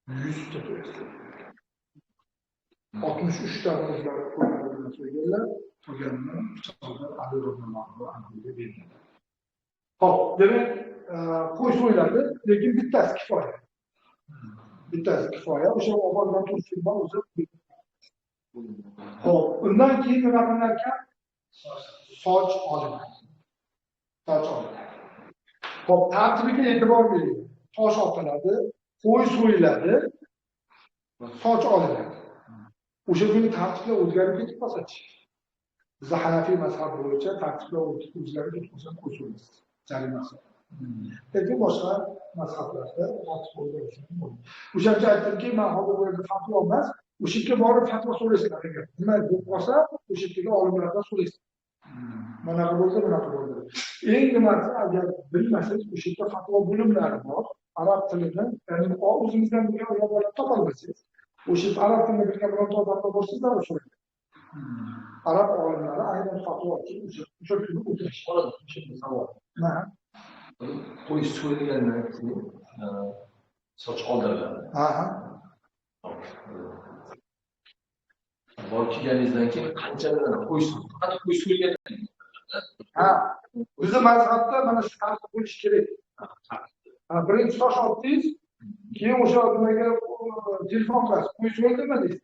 100 ta tuya so'yganlar. 63 ta o'zlari qo'llari bilan so'yganlar, qolganini pichoqda Ali roziyallohu anhuga berganlar. Xo'p, demak, qo'y so'yiladi, lekin bittasi kifoya. Bittasi kifoya, o'sha obordan tursin bor o'zi. Xo'p, undan keyin nima qilar ekan? Soch olinadi. Soch olinadi. Xo'p, tartibiga e'tibor bering. Tosh otiladi, qo'y so'yiladi, soch olinadi. O'sha kuni tartiblar o'zgarib ketib qolsa-chi? Bizda Hanafiy mazhab bo'yicha tartiblar o'zgarib ketib qolsa qo'y so'yilasiz, jarimasi. Lekin boshqa mazhablarda tartib o'zgarishi mumkin. O'shaning uchun aytdimki, men hozir bu yerda fatvo emas, o'sha yerga borib fatvo so'raysizlar. Agar nima bo'lib qolsa, o'sha yerdagi olimlardan so'raysizlar. Bunaqa bo'lsa, bunaqa bo'ldi. Eng nimasi, agar bilmasangiz, o'sha yerda fatvo bo'limlari bor. Arab tilini, ya'ni o'zingizdan bilgan ulamolarni topolmasangiz, o'sha arab tilini bilgan birorta odamga borsangiz, darrov so'raydi. Arab olimlari aynan fatvo uchun o'sha kuni o'tirishadi. O'sha savol. Qo'y so'yilgandan keyin soch oldiriladi. Aha. Borib kelganingizdan keyin qancha bilan qo'y faqat qo'y so'yilgandan keyin. Ha, bizni mazhabda mana shu tartib bo'lishi kerak. Ha, birinchi tosh otdingiz, keyin o'sha nimaga telefon qilasiz, qo'y so'yildimi deysiz.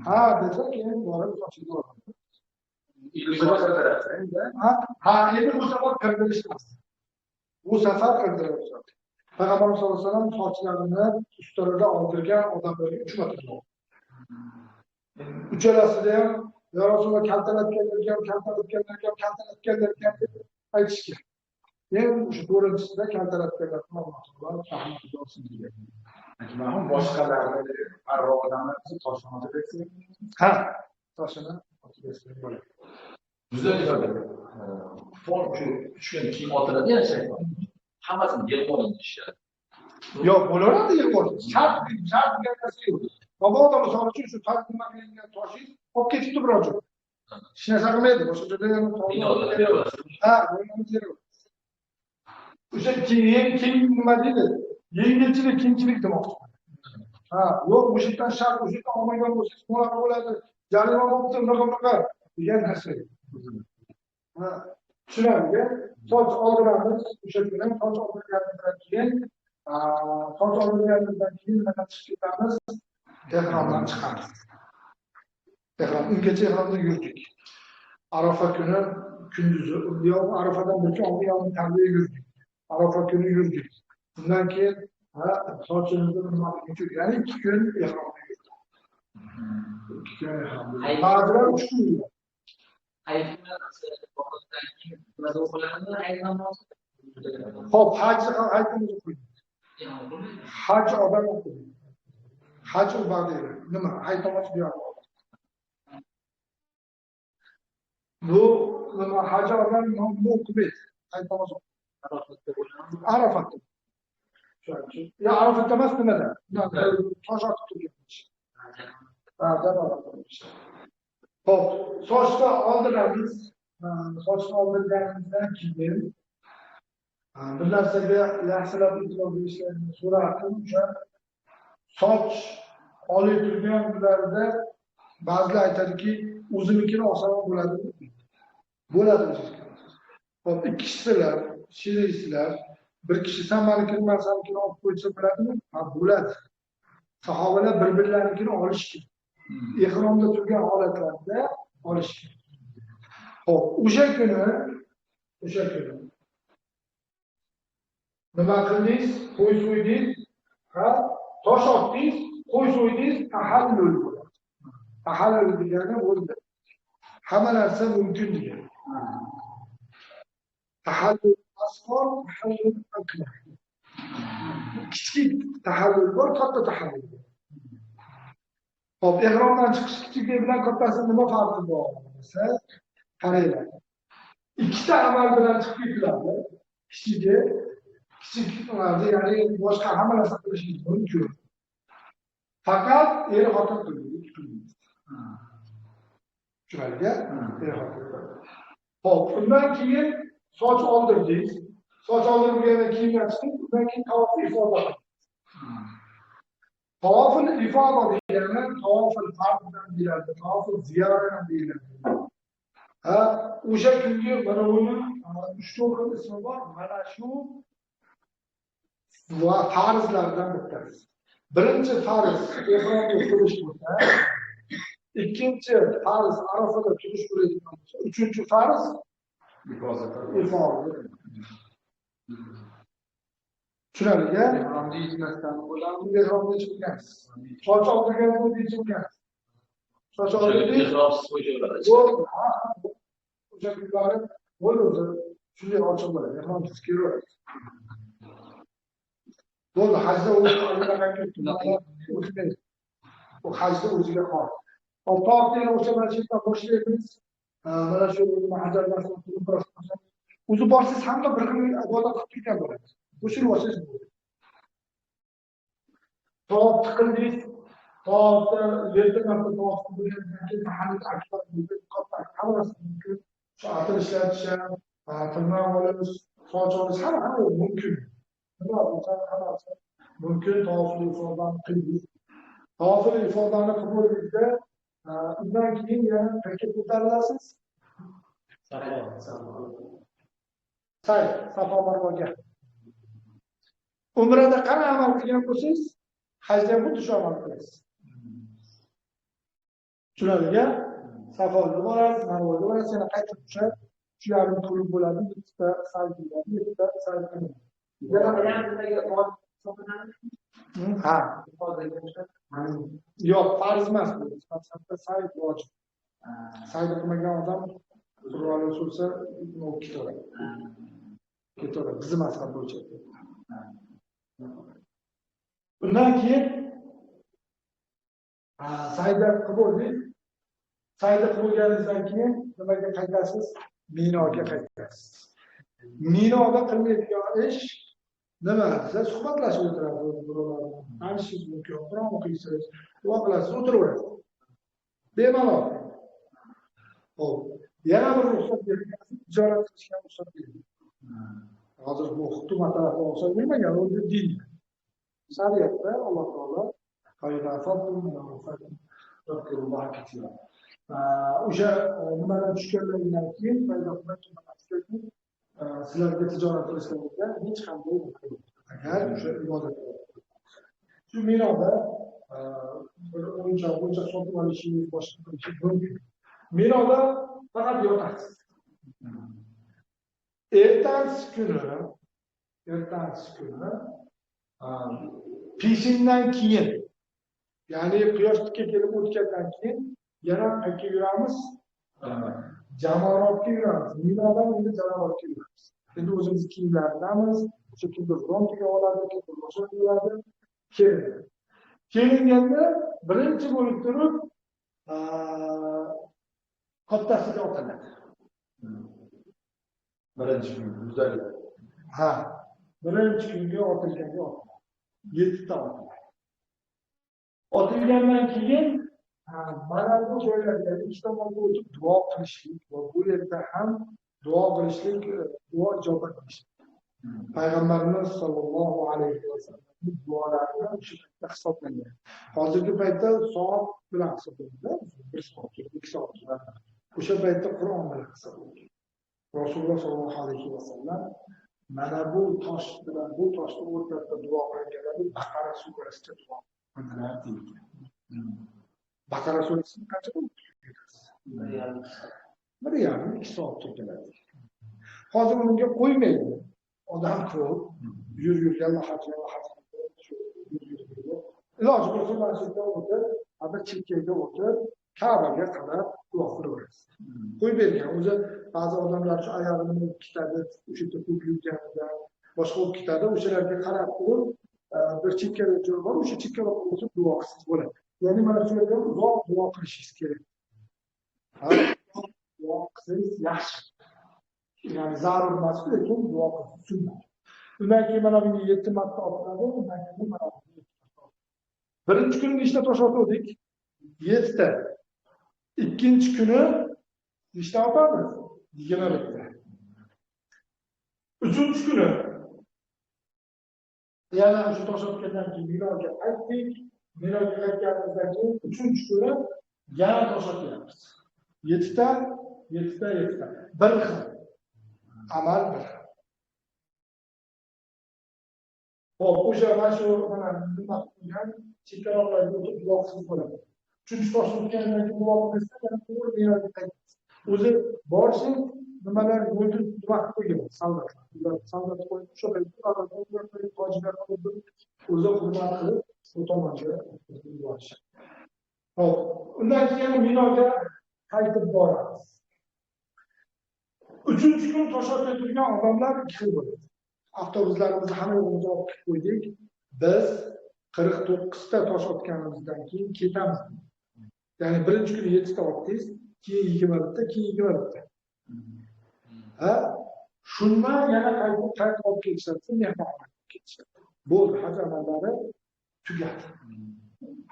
Ha, desa keyin borib sochini oladi. Ha, endi bu safar kirdirish emas. Bu safar kirdirish. Payg'ambarimiz sollallohu alayhi vasallam sochlarini ustarada oldirgan odamlarga 3 marta javob. Uchalasida ham Ya Rasululloh, kaltalatganlarga ham, kaltalatganlarga ham, kaltalatganlarga ham deb aytishgan. Endi o'sha to'rtinchisida kaltalatganlar Alloh taolo rahmatiga olsin degan. Mana boshqalarni parvo odamlar toshini otib bersa. Ha, toshini otib bersa bo'ladi. Muzdalifada fon shu 3 kun keyin otiladi ya shayton. Hammasini yig'ib olindi ishlar. Yo'q, bo'laveradi yig'ib olish. Shart degan narsa yo'q. Mabodo misol uchun shu tosh nima qilingan toshingiz olib ketibdi biror joy. Hech narsa qilmaydi, boshqa joyda ham ha, o'sha keyin nima deydi? Yengilchilik, kengchilik demoqchi. Ha, yo'q, o'sha yerdan shart, o'sha yerdan olmagan bo'lsangiz bunaqa bo'ladi, jarima bo'libdi, unaqa bunaqa degan narsa yo'q. Ha, tushunarli. Soch oldiramiz, o'sha kuni soch oldirganimizdan keyin, soch oldirganimizdan keyin nimadan chiqib ketamiz? Ehromdan chiqamiz. Ehrom, ungacha ehromda yurdik. Arafa kuni kunduzi, yo'q, Arafadan bir kun oldin yomon tarbiya yurdik. Arafa kuni yurdik. Undan keyin sochimizni nima qilguncha, ya'ni 2 kun ehromda yurdik. 2 kun ehromda. Ba'zilar 3 kun yuradi. Xo'p, hajni ham hayitimiz o'qiydi. Haj odam o'qiydi. Haj u bag'daydi. Nima? Hayit namozi bu yoqda. Bu nima? Haj odam nima o'qimaydi? Hayit namozi Arafatda. Ya Arafatda emas, nimada? Tosh otib turgan. Ha, xo'p, sochni oldiramiz. Sochni oldirganimizdan keyin bir narsaga yaxshilab e'tibor berishlarini so'rardim. O'sha soch olib turganlarda ba'zilar aytadiki, o'zimnikini olsam ham bo'ladi. Bo'ladi o'zingiznikini. Xo'p, ikki kishilar, sheriksizlar, bir kishi sen menikini, men senikini olib qo'ysa bo'ladimi? Ha, bo'ladi. Sahobalar bir-birlarinikini olishgan. Ehromda turgan holatlarda olishgan. Xo'p, o'sha kuni nima qildingiz? Qo'y so'ydingiz, ha? Tosh otdingiz, qo'y so'ydingiz, tahallul bo'ladi. Tahallul degani bo'ldi. Hamma narsa mumkin degani. Tahallul asghar, tahallul akbar. Kichik tahallul bor, katta tahallul bor. Xo'p, ehromdan chiqish kichigi bilan kattasi nima farqi bor desa, qaranglar. Ikkita amal bilan chiqib ketiladi. Kichigi, kichik bo'ladi, ya'ni boshqa hamma narsa qilishingiz mumkin. Faqat er xotin qilmaydi. Tushunarli? Er xotin. Xo'p, undan keyin soch oldirdingiz. Soch oldirgandan keyin chiqdik, undan keyin tavof ifoda qildik. Tavoful ifoda degani tavoful farz ham deyiladi, tavoful ziyorat ham deyiladi. Ha, o'sha kungi mana buni 3-4 xil ismi bor. Mana shu va farzlardan bittasi. Birinchi farz ehromda turish bo'lsa, ikkinchi farz Arafada turish bo'ladigan bo'lsa, uchinchi farz ifoda. Tushunarli? Ehromda yechmasdan bo'ladimi? Ehromda yechilgansiz. Soch oldirgandan yechilgansiz. Soch oldirdingiz. Ehromsiz qo'yaveradi. Bo'ldi. Ha, o'sha kunlari bo'ldi o'zi. Shunday ochiq bo'ladi. Ehromsiz kelaveradi. Bo'ldi, hajda o'zi u hajda o'ziga xos. Hop, tavofni yana o'sha mana shu yerdan boshlaymiz. Mana shu hajar masalasi o'zi borsangiz hamma bir xil ibodat qilib turgan bo'ladi. Qo'shilib olsangiz bo'ladi. Tavof qildingiz, tavofda 7 marta tavof qilgandan keyin tahallul akbar bo'ldi, katta hammasi mumkin. Shu atir ishlatish ham, tirnoq olish, soch olish hamma mumkin. Nima bo'lsa hammasi mumkin. Tavoful ifodani qildingiz. Tavoful ifodani qilib bo'ldingizda, undan keyin yana qayerga ko'tarilasiz? Say, Safo Marvaga. Umrada qanday amal qilgan bo'lsangiz, hajda ham xuddi shu amal qilasiz. Tushunarli? Safoga borasiz, Marvaga borasiz, yana qaytib o'sha 3,5 qilib bo'ladi, bitta sal bo'ladi, bitta sal qiladi. Ha. Yo'q, farz emas bu. Maqsadda say vojib. Sayda qilmagan odam qurbonlik so'ysa, ketaveradi. Ketaveradi. Bizni mazhab bo'yicha. Undan keyin sayda qilib bo'ldik. Sayda qilib bo'lganingizdan keyin nimaga qaytasiz? Minoga qaytasiz. Minoda qilinadigan ish nima desa, suhbatlashib o'tirasiz, birovlar bilan tanishishingiz mumkin, Qur'on o'qiysiz, duo qilasiz, o'tiraverasiz. Bemalol. Xo'p, yana bir ruxsat berilgan, tijorat qilishga ruxsat berilgan. Hozir bu hukumat tarafidan ruxsat berilmagan, u din. Shariatda Alloh taolo o'sha nimadan tushganlaridan keyin sizlarga tijorat qilishlarga hech qanday yo'q. Agar o'sha ibodat shu minoda bir o'yinchoq bo'yicha sotib olishingiz, boshqa qilishingiz mumkin. Minoda faqat yotasiz. Ertasi kuni peshindan keyin, ya'ni quyosh tikka kelib o'tgandan keyin yana qayerga yuramiz? Jamoratga yuramiz. Minodan endi jamoratga yuramiz. Endi o'zimiz kiyimlarimiz, o'sha kimdir frontiga oladi, kimdir boshqa qiladi. Kelinadi. Kelinganda birinchi bo'lib turib kattasiga otiladi. Birinchi kun Muzdalifa. Ha, birinchi kunga otilganga otiladi. 7 ta otiladi. Otilgandan keyin mana bu joylarda ikki tomonga o'tib duo qilishlik va bu yerda ham duo qilishlik, duo ijobat qilishlik. Payg'ambarimiz sollallohu alayhi vasallamning duolari o'sha paytda hisoblangan. Hozirgi paytda soat bilan hisoblanadi, 1 soat, 2 soat. O'sha paytda Qur'on bilan hisoblangan. Rasululloh sollallohu alayhi vasallam mana bu tosh bilan bu toshni o'rtasida duo qilganlarida Baqara surasicha duo qildilar deyilgan. Baqara surasini qancha bo'lib ketasiz? 1,5-2 soat turdilar. Hozir unga qo'ymaydi. Odam ko'p, yur-yurgan iloji bo'lsa mana shu yerda o'tirib, bir chekkaga o'tirib, Ka'baga qarab duo qilaverasiz. Qo'yib bergan. O'zi ba'zi odamlar shu oyog'ini o'pib ketadi, o'sha yerda ko'p yurganida boshqa o'pib ketadi. O'shalarga qarab turib, bir chekkada joy bor, o'sha chekkada o'tirib duo qilsangiz bo'ladi. Ya'ni mana shu yerda uzoq duo qilishingiz kerak. Duo qilsangiz yaxshi. Ya'ni zarur emas, lekin duo qilish sunnat. Undan keyin mana bunga 7 marta otiladi, undan keyin mana bunga 7 marta otiladi. Birinchi kuni nechta tosh otdik? 7 ta. Ikkinchi kuni nechta otamiz? 21 ta. Uchinchi kuni yana o'sha tosh otgandan keyin Minoga qaytdik. Minoga qaytganimizdan keyin uchinchi kuni yana tosh otyapmiz. 7 ta, 7 ta, 7 ta. Bir xil. Amal bir. Xo'p, o'sha mana shu mana nima qilgan chekkaroqlarga o'tib duo qilsangiz bo'ladi. Uchinchi toshni o'tgandan keyin duo qilsa, yana to'g'ri Minoga qaytasiz. O'zi borishing nimalar yo'lda nima qilib qo'ygan soldatlar. Ular soldat qo'yib, o'sha paytda hojilar qilib, o'zi hurmat qilib, bu tomonga yuborishadi. Xo'p, undan keyin Minoga qaytib boramiz. Uchinchi kun tosh otib turgan odamlar ikki xil bo'ladi. Avtobuslarimizni hamma yo'g'imizni olib kelib qo'ydik. Biz 49 ta tosh otganimizdan keyin ketamiz. Ya'ni birinchi kuni 7 ta otdingiz, keyin 21 ta, keyin 21 ta. Ha, shundan yana qaytib qaytib olib kelishadi, mehmonxonaga ketishadi. Bo'ldi, haj amallari tugadi.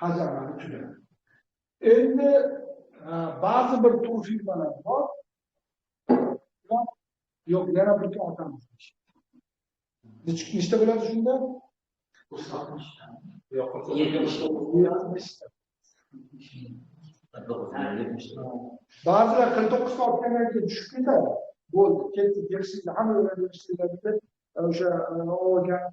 Haj amali tugadi. Endi ba'zi bir tur firmalar bor. Yo'q, yana bir kun otamiz. Nechta bo'ladi shunda? Yo'q, 70 ta. Ba'zilar 49 ta otgandan keyin tushib ketadi. Bo'ldi, ketdi, yig'ishdi, hamma yig'ishtiradi. O'sha olgan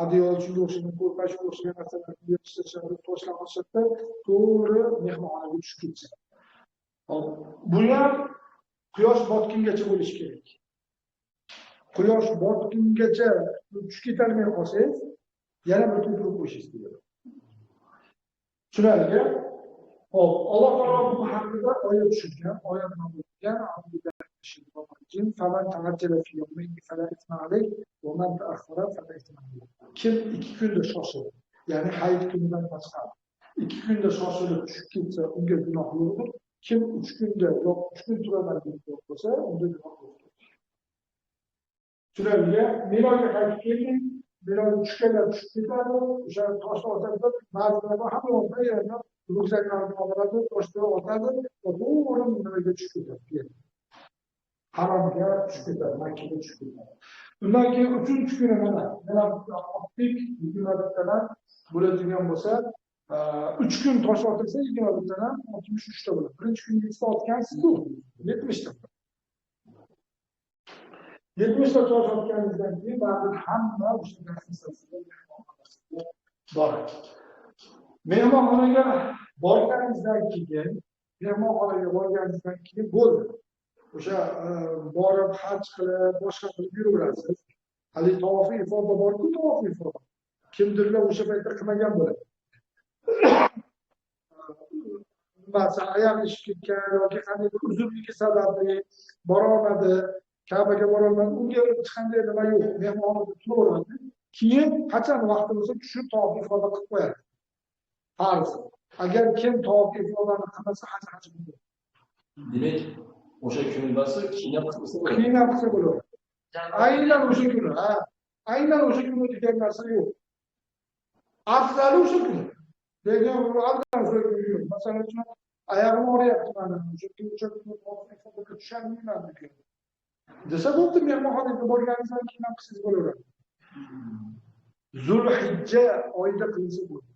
adyol shunga o'xshagan, ko'rpa shunga o'xshagan narsalarni yig'ishtirishadi, toshlar olishadi, to'g'ri mehmonxonaga tushib ketishadi. Hop, bu ham quyosh botgungacha bo'lishi kerak. Quyosh botgungacha tushib ketolmay qolsangiz, yana bir kun turib qo'yishingiz kerak. Tushunarli? Xo'p, Alloh taolo bu haqida oyat tushirgan, oyat nozil qilgan. Kim 2 kunda shoshilib, ya'ni hayit kunidan tashqari 2 kunda shoshilib tushib ketsa, unga gunoh yo'qdir. Kim 3 kunda yo'q, 3 kun turaman deb bo'lsa, unda gunoh yo'qdir. Tushunarli? Minoga qaytib keldik, Minoga tushganlar tushib ketadi, o'sha toshni otadi, ba'zilar hamma yoqda yerda rukzaklarni oladi, toshni otadi va to'g'ri nimaga tushib ketadi. Haromga tushib ketadi, Makkaga tushib ketadi. Undan keyin 3-kuni mana otdik, 20 tadan bo'ladigan bo'lsa, 3 kun tosh otilsa 20 tadan 63 ta bo'ladi. Birinchi kuni 100 ta otgansiz-ku, 70 ta. 70 ta tosh otganingizdan keyin ba'zi hamma o'sha narsasiga mehmonxonasiga boradi. Mehmonxonaga borganingizdan keyin, bo'ldi. O'sha borib haj qilib, boshqa qilib yuraverasiz. Hali tavofi ifoda bor-ku, tavofi ifoda. Kimdirlar o'sha paytda qilmagan bo'ladi. Masalan, ayam ishib ketgan yoki qandaydir uzrligi sababli bora olmadi, Ka'baga bora olmadi, unga hech qanday nima yo'q, mehmonxonada turaveradi. Keyin qachon vaqti bo'lsa tushib tavof ifoda qilib qo'yadi. Farz. Agar kim tavof ifodani qilmasa, haj bo'ladi. Demak, o'sha kuni bo'lsa, keyin ham qilsa bo'ladi. Keyin ham qilsa bo'ladi. Aynan o'sha kuni, ha. Aynan o'sha kuni degan narsa yo'q. Afzali o'sha kuni. Degan afzali o'sha kuni yo'q. Masalan uchun oyog'im og'riyapti mani, o'sha kuni tavof ifodaga tusholmayman degan. Desa bo'pti, mehmonxonaga borganingizdan keyin ham qilsangiz bo'laveradi. Zulhijja oyida qilsa bo'ladi.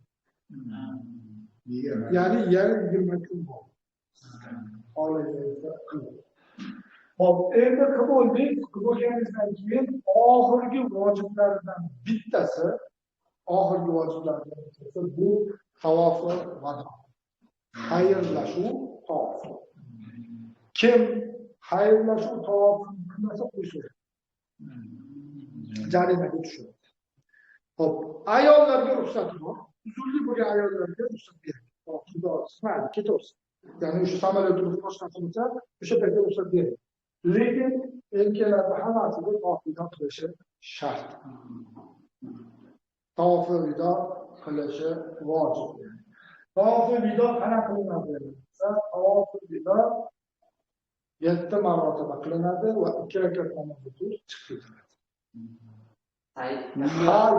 Ya'ni yana 20 kun bor. Xo'p, endi qilib bo'ldik. Qilib bo'lganingizdan keyin oxirgi vojiblardan bittasi, bu tavofi vado. Xayrlashuv tavofi. Kim xayrlashuv tavofini qilmasa qo'ysin. Jarimaga tushadi. Xo'p, ayollarga ruxsat bor. Uzrli bo'lgan ayollarga ruxsat beriladi. Xudo mayli, ketaversin. Ya'ni o'sha samolyotimiz boshqa bo'lsa, o'sha paytda ruxsat beriladi. Lekin erkaklarning hammasiga tavof vido qilishi shart. Tavof vido qilishi vojib. Tavof vido qanaqa qilinadi? Tavof vido 7 marotaba qilinadi va 2 rakat namoz o'qib chiqib ketiladi.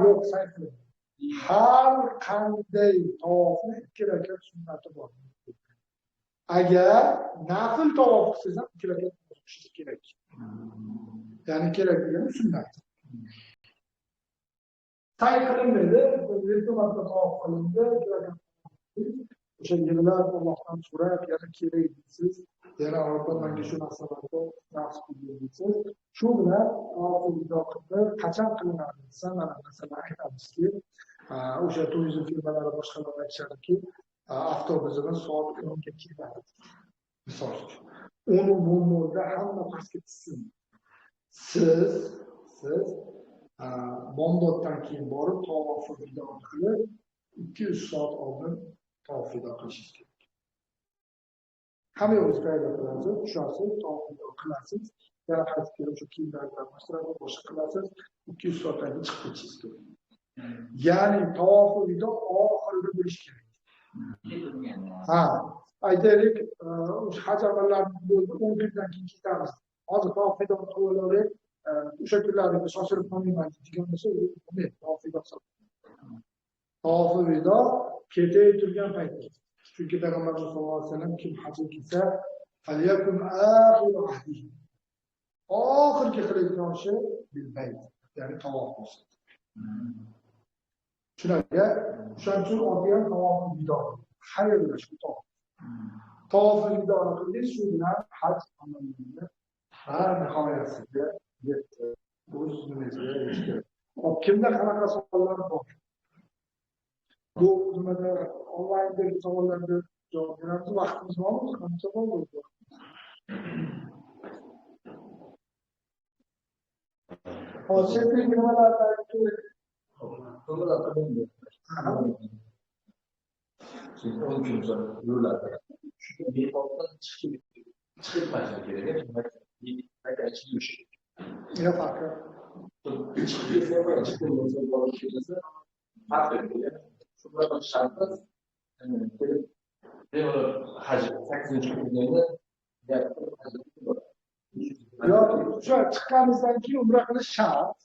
Yo'q, say qilinadi. Har qanday tavofni 2 rakat sunnati bor. Agar nafl tavof qilsangiz ham 2 rakat namoz o'qishingiz kerak. Ya'ni kerak degani sunnat. Say qilinmaydi, 7 marta tavof qilindi, 2 rakat o'sha yig'lab Allohdan so'rab, yana kerak deysiz, yana Alloh menga shu narsalarni nasib qildi deysiz. Shu bilan tavof vido qilib, qachon qilinadi desa, mana masalan aytamizki, o'sha turizm firmalari boshqalar aytishadiki, avtobusimiz soat 10 ga keladi. Misol uchun 10:00da hamma pastga tushsin. Siz bomdoddan keyin borib tavof vido qilib, 2-3 soat oldin tavof vido qilishingiz kerak. Hamma o'zi tayyorlab qilasiz, tushasiz, tavof vido qilasiz, yana qaytib kelib shu kiyimlarni almashtirasiz, boshqa qilasiz, 2-3 soatdan keyin chiqib ketishingiz kerak. Ya'ni tavof vido oxirida bo'lishi kerak. Ha, aytaylik, o'sha haj amallarini bo'ldi, 10 kundan keyin ketamiz. Hozir tavof vido qilib olaylik, o'sha kunlarga shoshilib qolmayman degan bo'lsa, bo'lmaydi, tavof vido hisoblanadi. Tavof vido ketay turgan paytda. Chunki Payg'ambarimiz sollallohu alayhi vasallam kim hajga kelsa, falyakun axiru ahdihi. Oxirgi qiladigan ishi bil bayt, ya'ni tavof bo'lsin. Tushunarli? O'shaning uchun oddiy tavof vido, xayrlashuv tavof. Tavof vidoni qildik, shu bilan haj amalini nihoyasiga yetdi. O'z nimasiga yetdi. Hop, kimda qanaqa savollar bor? Bu nimada onlayndagi savollarga javob beramiz. Vaqtimiz bormi? Qancha bo'ldi? Hozir nimalar Keyin 10 kun misol yuriladi. Shu miqotdan chiqib chiqmaslik kerak. Makka ichida yurish. Yo'q, farqi. Chiqib ketsa, chiqib bo'lsa, borib kelsa, farq yo'q. Shu bilan shartda kelib bemalol haj 8-kunda yo'q, shu chiqqanimizdan keyin umra qilish shart.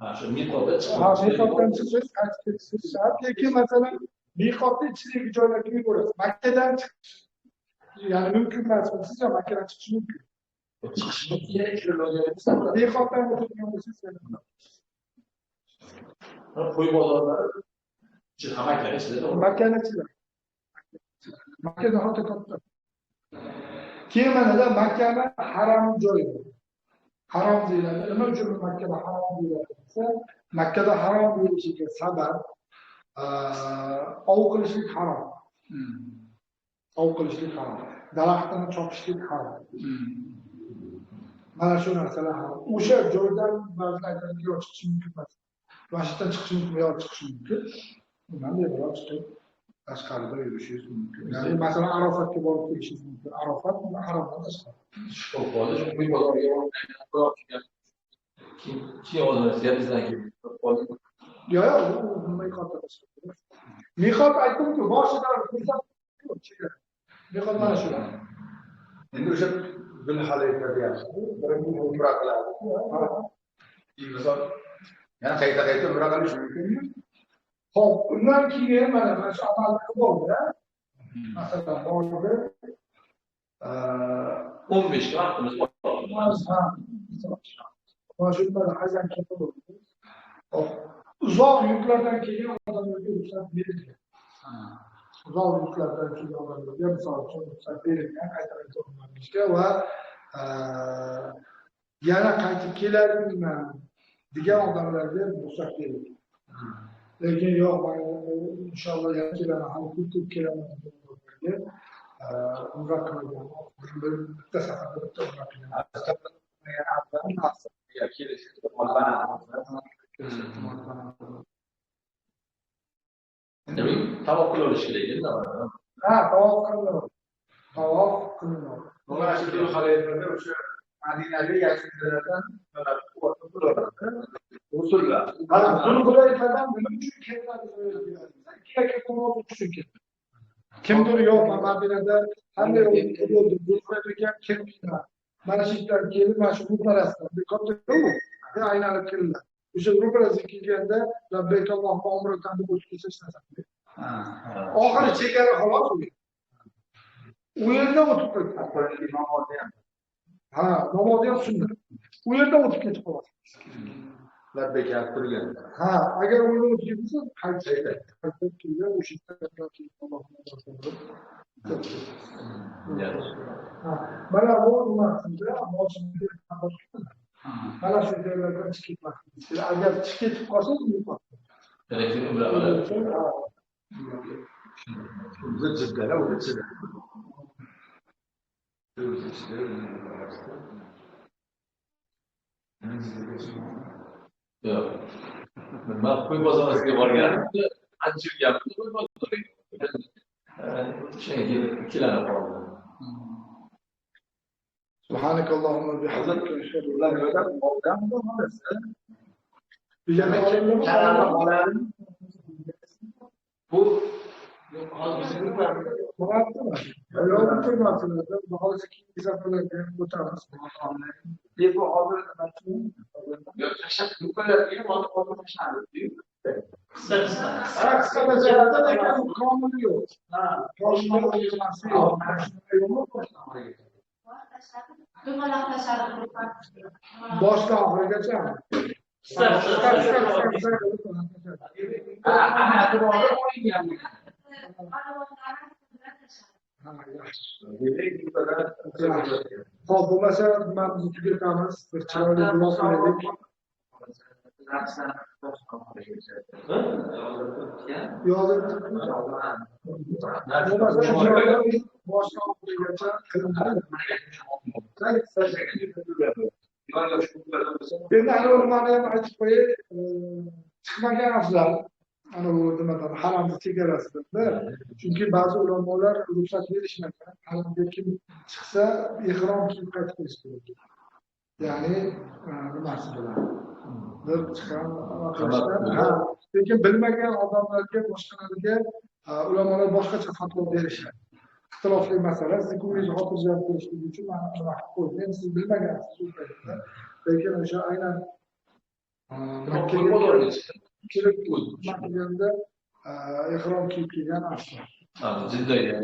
Ha, shu miqotda chiqish. Ha, miqotdan chiqsangiz qaytib ketishingiz shart, lekin masalan miqotni ichidagi joylarga yuraverasiz. Makkadan chiqish ya'ni mumkin emas, siz ham Makkadan chiqish mumkin. Chiqish kerak, miqotdan o'tadigan bo'lsangiz yana. Qo'y bozorlari Makkani ichida. Makkani ichida. Makkada hatto katta. Keyin mana Makkani harom joyi. Harom deyiladi. Nima uchun Makkada harom deyiladi desa, Makkada harom deyilishiga sabab ov qilishlik harom. Ov qilishlik harom. Daraxtini chopishlik harom. Mana shu narsalar harom. O'sha joydan ba'zilar aytadiki, yo'q, chiqish mumkin emas. Masjiddan chiqish mumkin, yo'q, chiqish mumkin. Undan bemalol chiqib tashqarida yurishingiz mumkin. Ya'ni masalan Arofatga borib kelishingiz mumkin. Arofat haromdan tashqari. Shu qoldi, shu qo'y bozoriga borib kelgan. Keyin o'zimiz bizdan kelib qoldi. Yo'q, yo'q, u miqotdan tashqari. Miqot aytdim-ku, boshidan ko'rsatib chegara. Miqot mana shu. Endi o'sha Zulhalayfa deyapsiz, birinchi umra qiladi. Misol yana qayta-qayta umra qilish mumkinmi? Xo'p, undan keyin mana shu amalni qilib oldi. Masalan, bordi. 15 ga vaqtimiz bor. Ha. Mana shu hajdan kelib bo'ldi. Xo'p, uzoq yurtlardan kelgan odamlarga ruxsat berilgan. Uzoq yurtlardan kelgan odamlarga misol uchun ruxsat berilgan qayta-qayta umra qilishga va yana qaytib kelarman degan odamlarga ruxsat berilgan. Lekin yo'q, men inshaalloh yana kelaman, hali ko'p kelaman degan odamlarga umra qilmagan, bitta safarda bitta umra qilgan. Demak, tavof qilib olish kerak endi. Ha, tavof qilinadi. Tavof qilinadi. Mana shu Zulhalayfada o'sha Madinada yashaganlardan quvvatli. Rusullar. Mana Zulhulayfadan nima uchun keladi? Ikki rakat namoz o'qish uchun keladi. Kimdir yo'q, men Madinada qanday bo'ldi, Zulhulayfaga kelmayman. Mana shu yerdan kelib, mana shu ro'parasidan, bir katta yo'q, aylanib keldilar. O'sha ro'parasiga kelganda labbayk Allohumma umratan deb o'tib ketsa hech narsa qilmaydi. Oxiri chegara xolos u. U yerdan o'tib ketdi. Namozni ham. Ha, namozni ham sunnat. U yerdan o'tib ketib qoladi. Labbayk aytib turgan. Ha, agar u yerdan o'tib ketsa, qaytib kelgan o'sha yerdan kelib Allohni. Ha, mana bu nimasida mana shu joylardan chiqib ketmaslik kerak. Agar chiqib ketib qolsangiz, yo'qotadi. Demak, umra qiladi. O'zi jiddala, o'zi jidda. Yo'q. Men qo'y bozoriga borganimda ancha yurganimda qo'y bozoriga. O'shaga kelib ikkilanib qoldim. سبحانك اللهم وبحمدك اشهد ان لا اله الا انت. Bu Boshdan oxirigacha. Xo'p, bo'lmasa nimamizni tugatamiz. Bir chiroyli duo qilaylik. Boshdan oxirigacha qilinadi. Endi ana nimani ham aytib qo'yay, chiqmagan afzal. Ana bu nimadan haramni chegarasidan-da. Chunki ba'zi ulamolar ruxsat berishmagan. Haramga kim chiqsa, ihrom kiyib qaytib kelish kerak. Ya'ni nimasi bilan bir chiqqan. Lekin bilmagan odamlarga, boshqalarga ulamolar boshqacha fatvo berishadi. Ixtilofli masala. Sizni ko'nglingizni xotirjam qilishlik uchun men nima qilib qo'ydim. Endi siz bilmagansiz u paytda. Lekin o'sha aynan Makkaga kelib kelganda ihrom kiyib kelgan afzal. Jiddaga.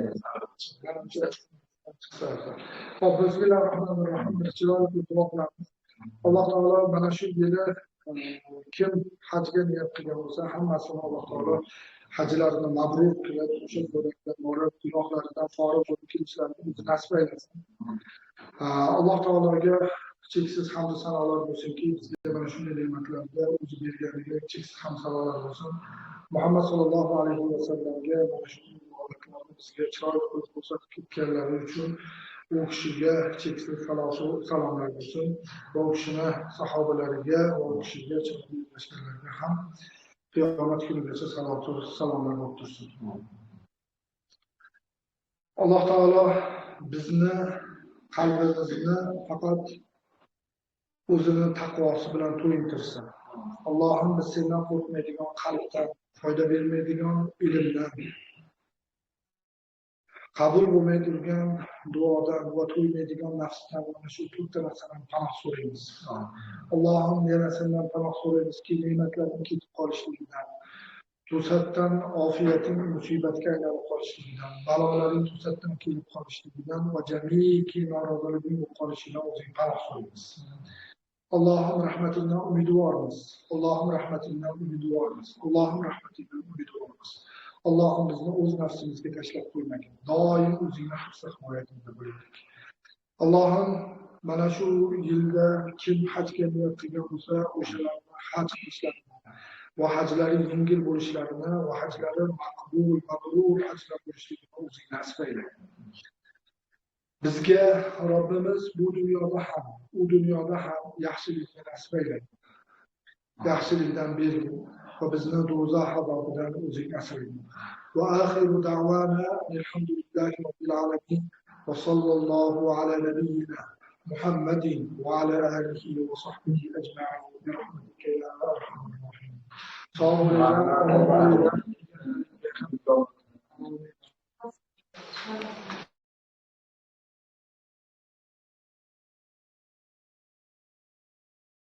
Xo'p, bismillahirrohmanirrohim. Chiroyli duo qilamiz. Alloh taolo mana shu yili kim hajga niyat qilgan bo'lsa, hammasini Alloh taolo hajlarini mabrur qilib, o'sha yo'ldan borib, gunohlaridan forig' bo'lib kelishlarini o'zi nasib aylasin. Alloh taologa cheksiz hamd sanolar bo'lsinki, bizga mana shunday ne'matlarni o'zi berganiga cheksiz hamd sanolar bo'lsin. Muhammad sallallohu alayhi vasallamga mana shunday ibodatlarni bizga chiroyli qilib ko'rsatib ketganlari uchun u kishiga cheksiz salomlar bo'lsin. Va u kishini sahobalariga va u kishiga chiroyli ergashganlarga ham qiyomat kunigacha salatu salomlar bo'lib tursin. Alloh taolo bizni qalbimizni faqat o'zini taqvosi bilan to'yintirsin. Allohim biz sendan qo'rqmaydigan qalbdan, foyda bermaydigan ilmdan, qabul bo'lmaydigan duodan va to'ymaydigan nafsdan, mana shu to'rtta narsadan panoh so'raymiz. Allohim yana sendan panoh so'raymizki, ne'matlarning ketib qolishligidan, to'satdan ofiyating musibatga aylanib qolishligidan, balolaring to'satdan kelib qolishligidan va jamiki noroziliging bo'lib qolishidan o'zing panoh so'raymiz. Allohim rahmatingdan umidvormiz. Allohim rahmatingdan umidvormiz. Allohim rahmatingdan umidvormiz. Allohim bizni o'z nafsimizga tashlab qo'ymagin. Doim o'zingni hifz himoyatingda bo'laylik. Allohim mana shu yilda kim hajga niyat qilgan bo'lsa, o'shalarni haj qilishlarini va hajlari yengil bo'lishlarini va hajlari maqbul, mabrur hajlar bo'lishligini o'zing nasib ayla. Bizga Robbimiz bu dunyoda ham, u dunyoda ham yaxshilikni nasib ayla. Yaxshilikdan bergin va bizni do'zax azobidan o'zing asragin. Va axiru da'vana alhamdulillahi robbil alamin va sallallohu ala nabiyyina Muhammadin va ala alihi va sahbihi ajma'in bi rahmatika ya arhamar rohimin. Sog' bo'linglar.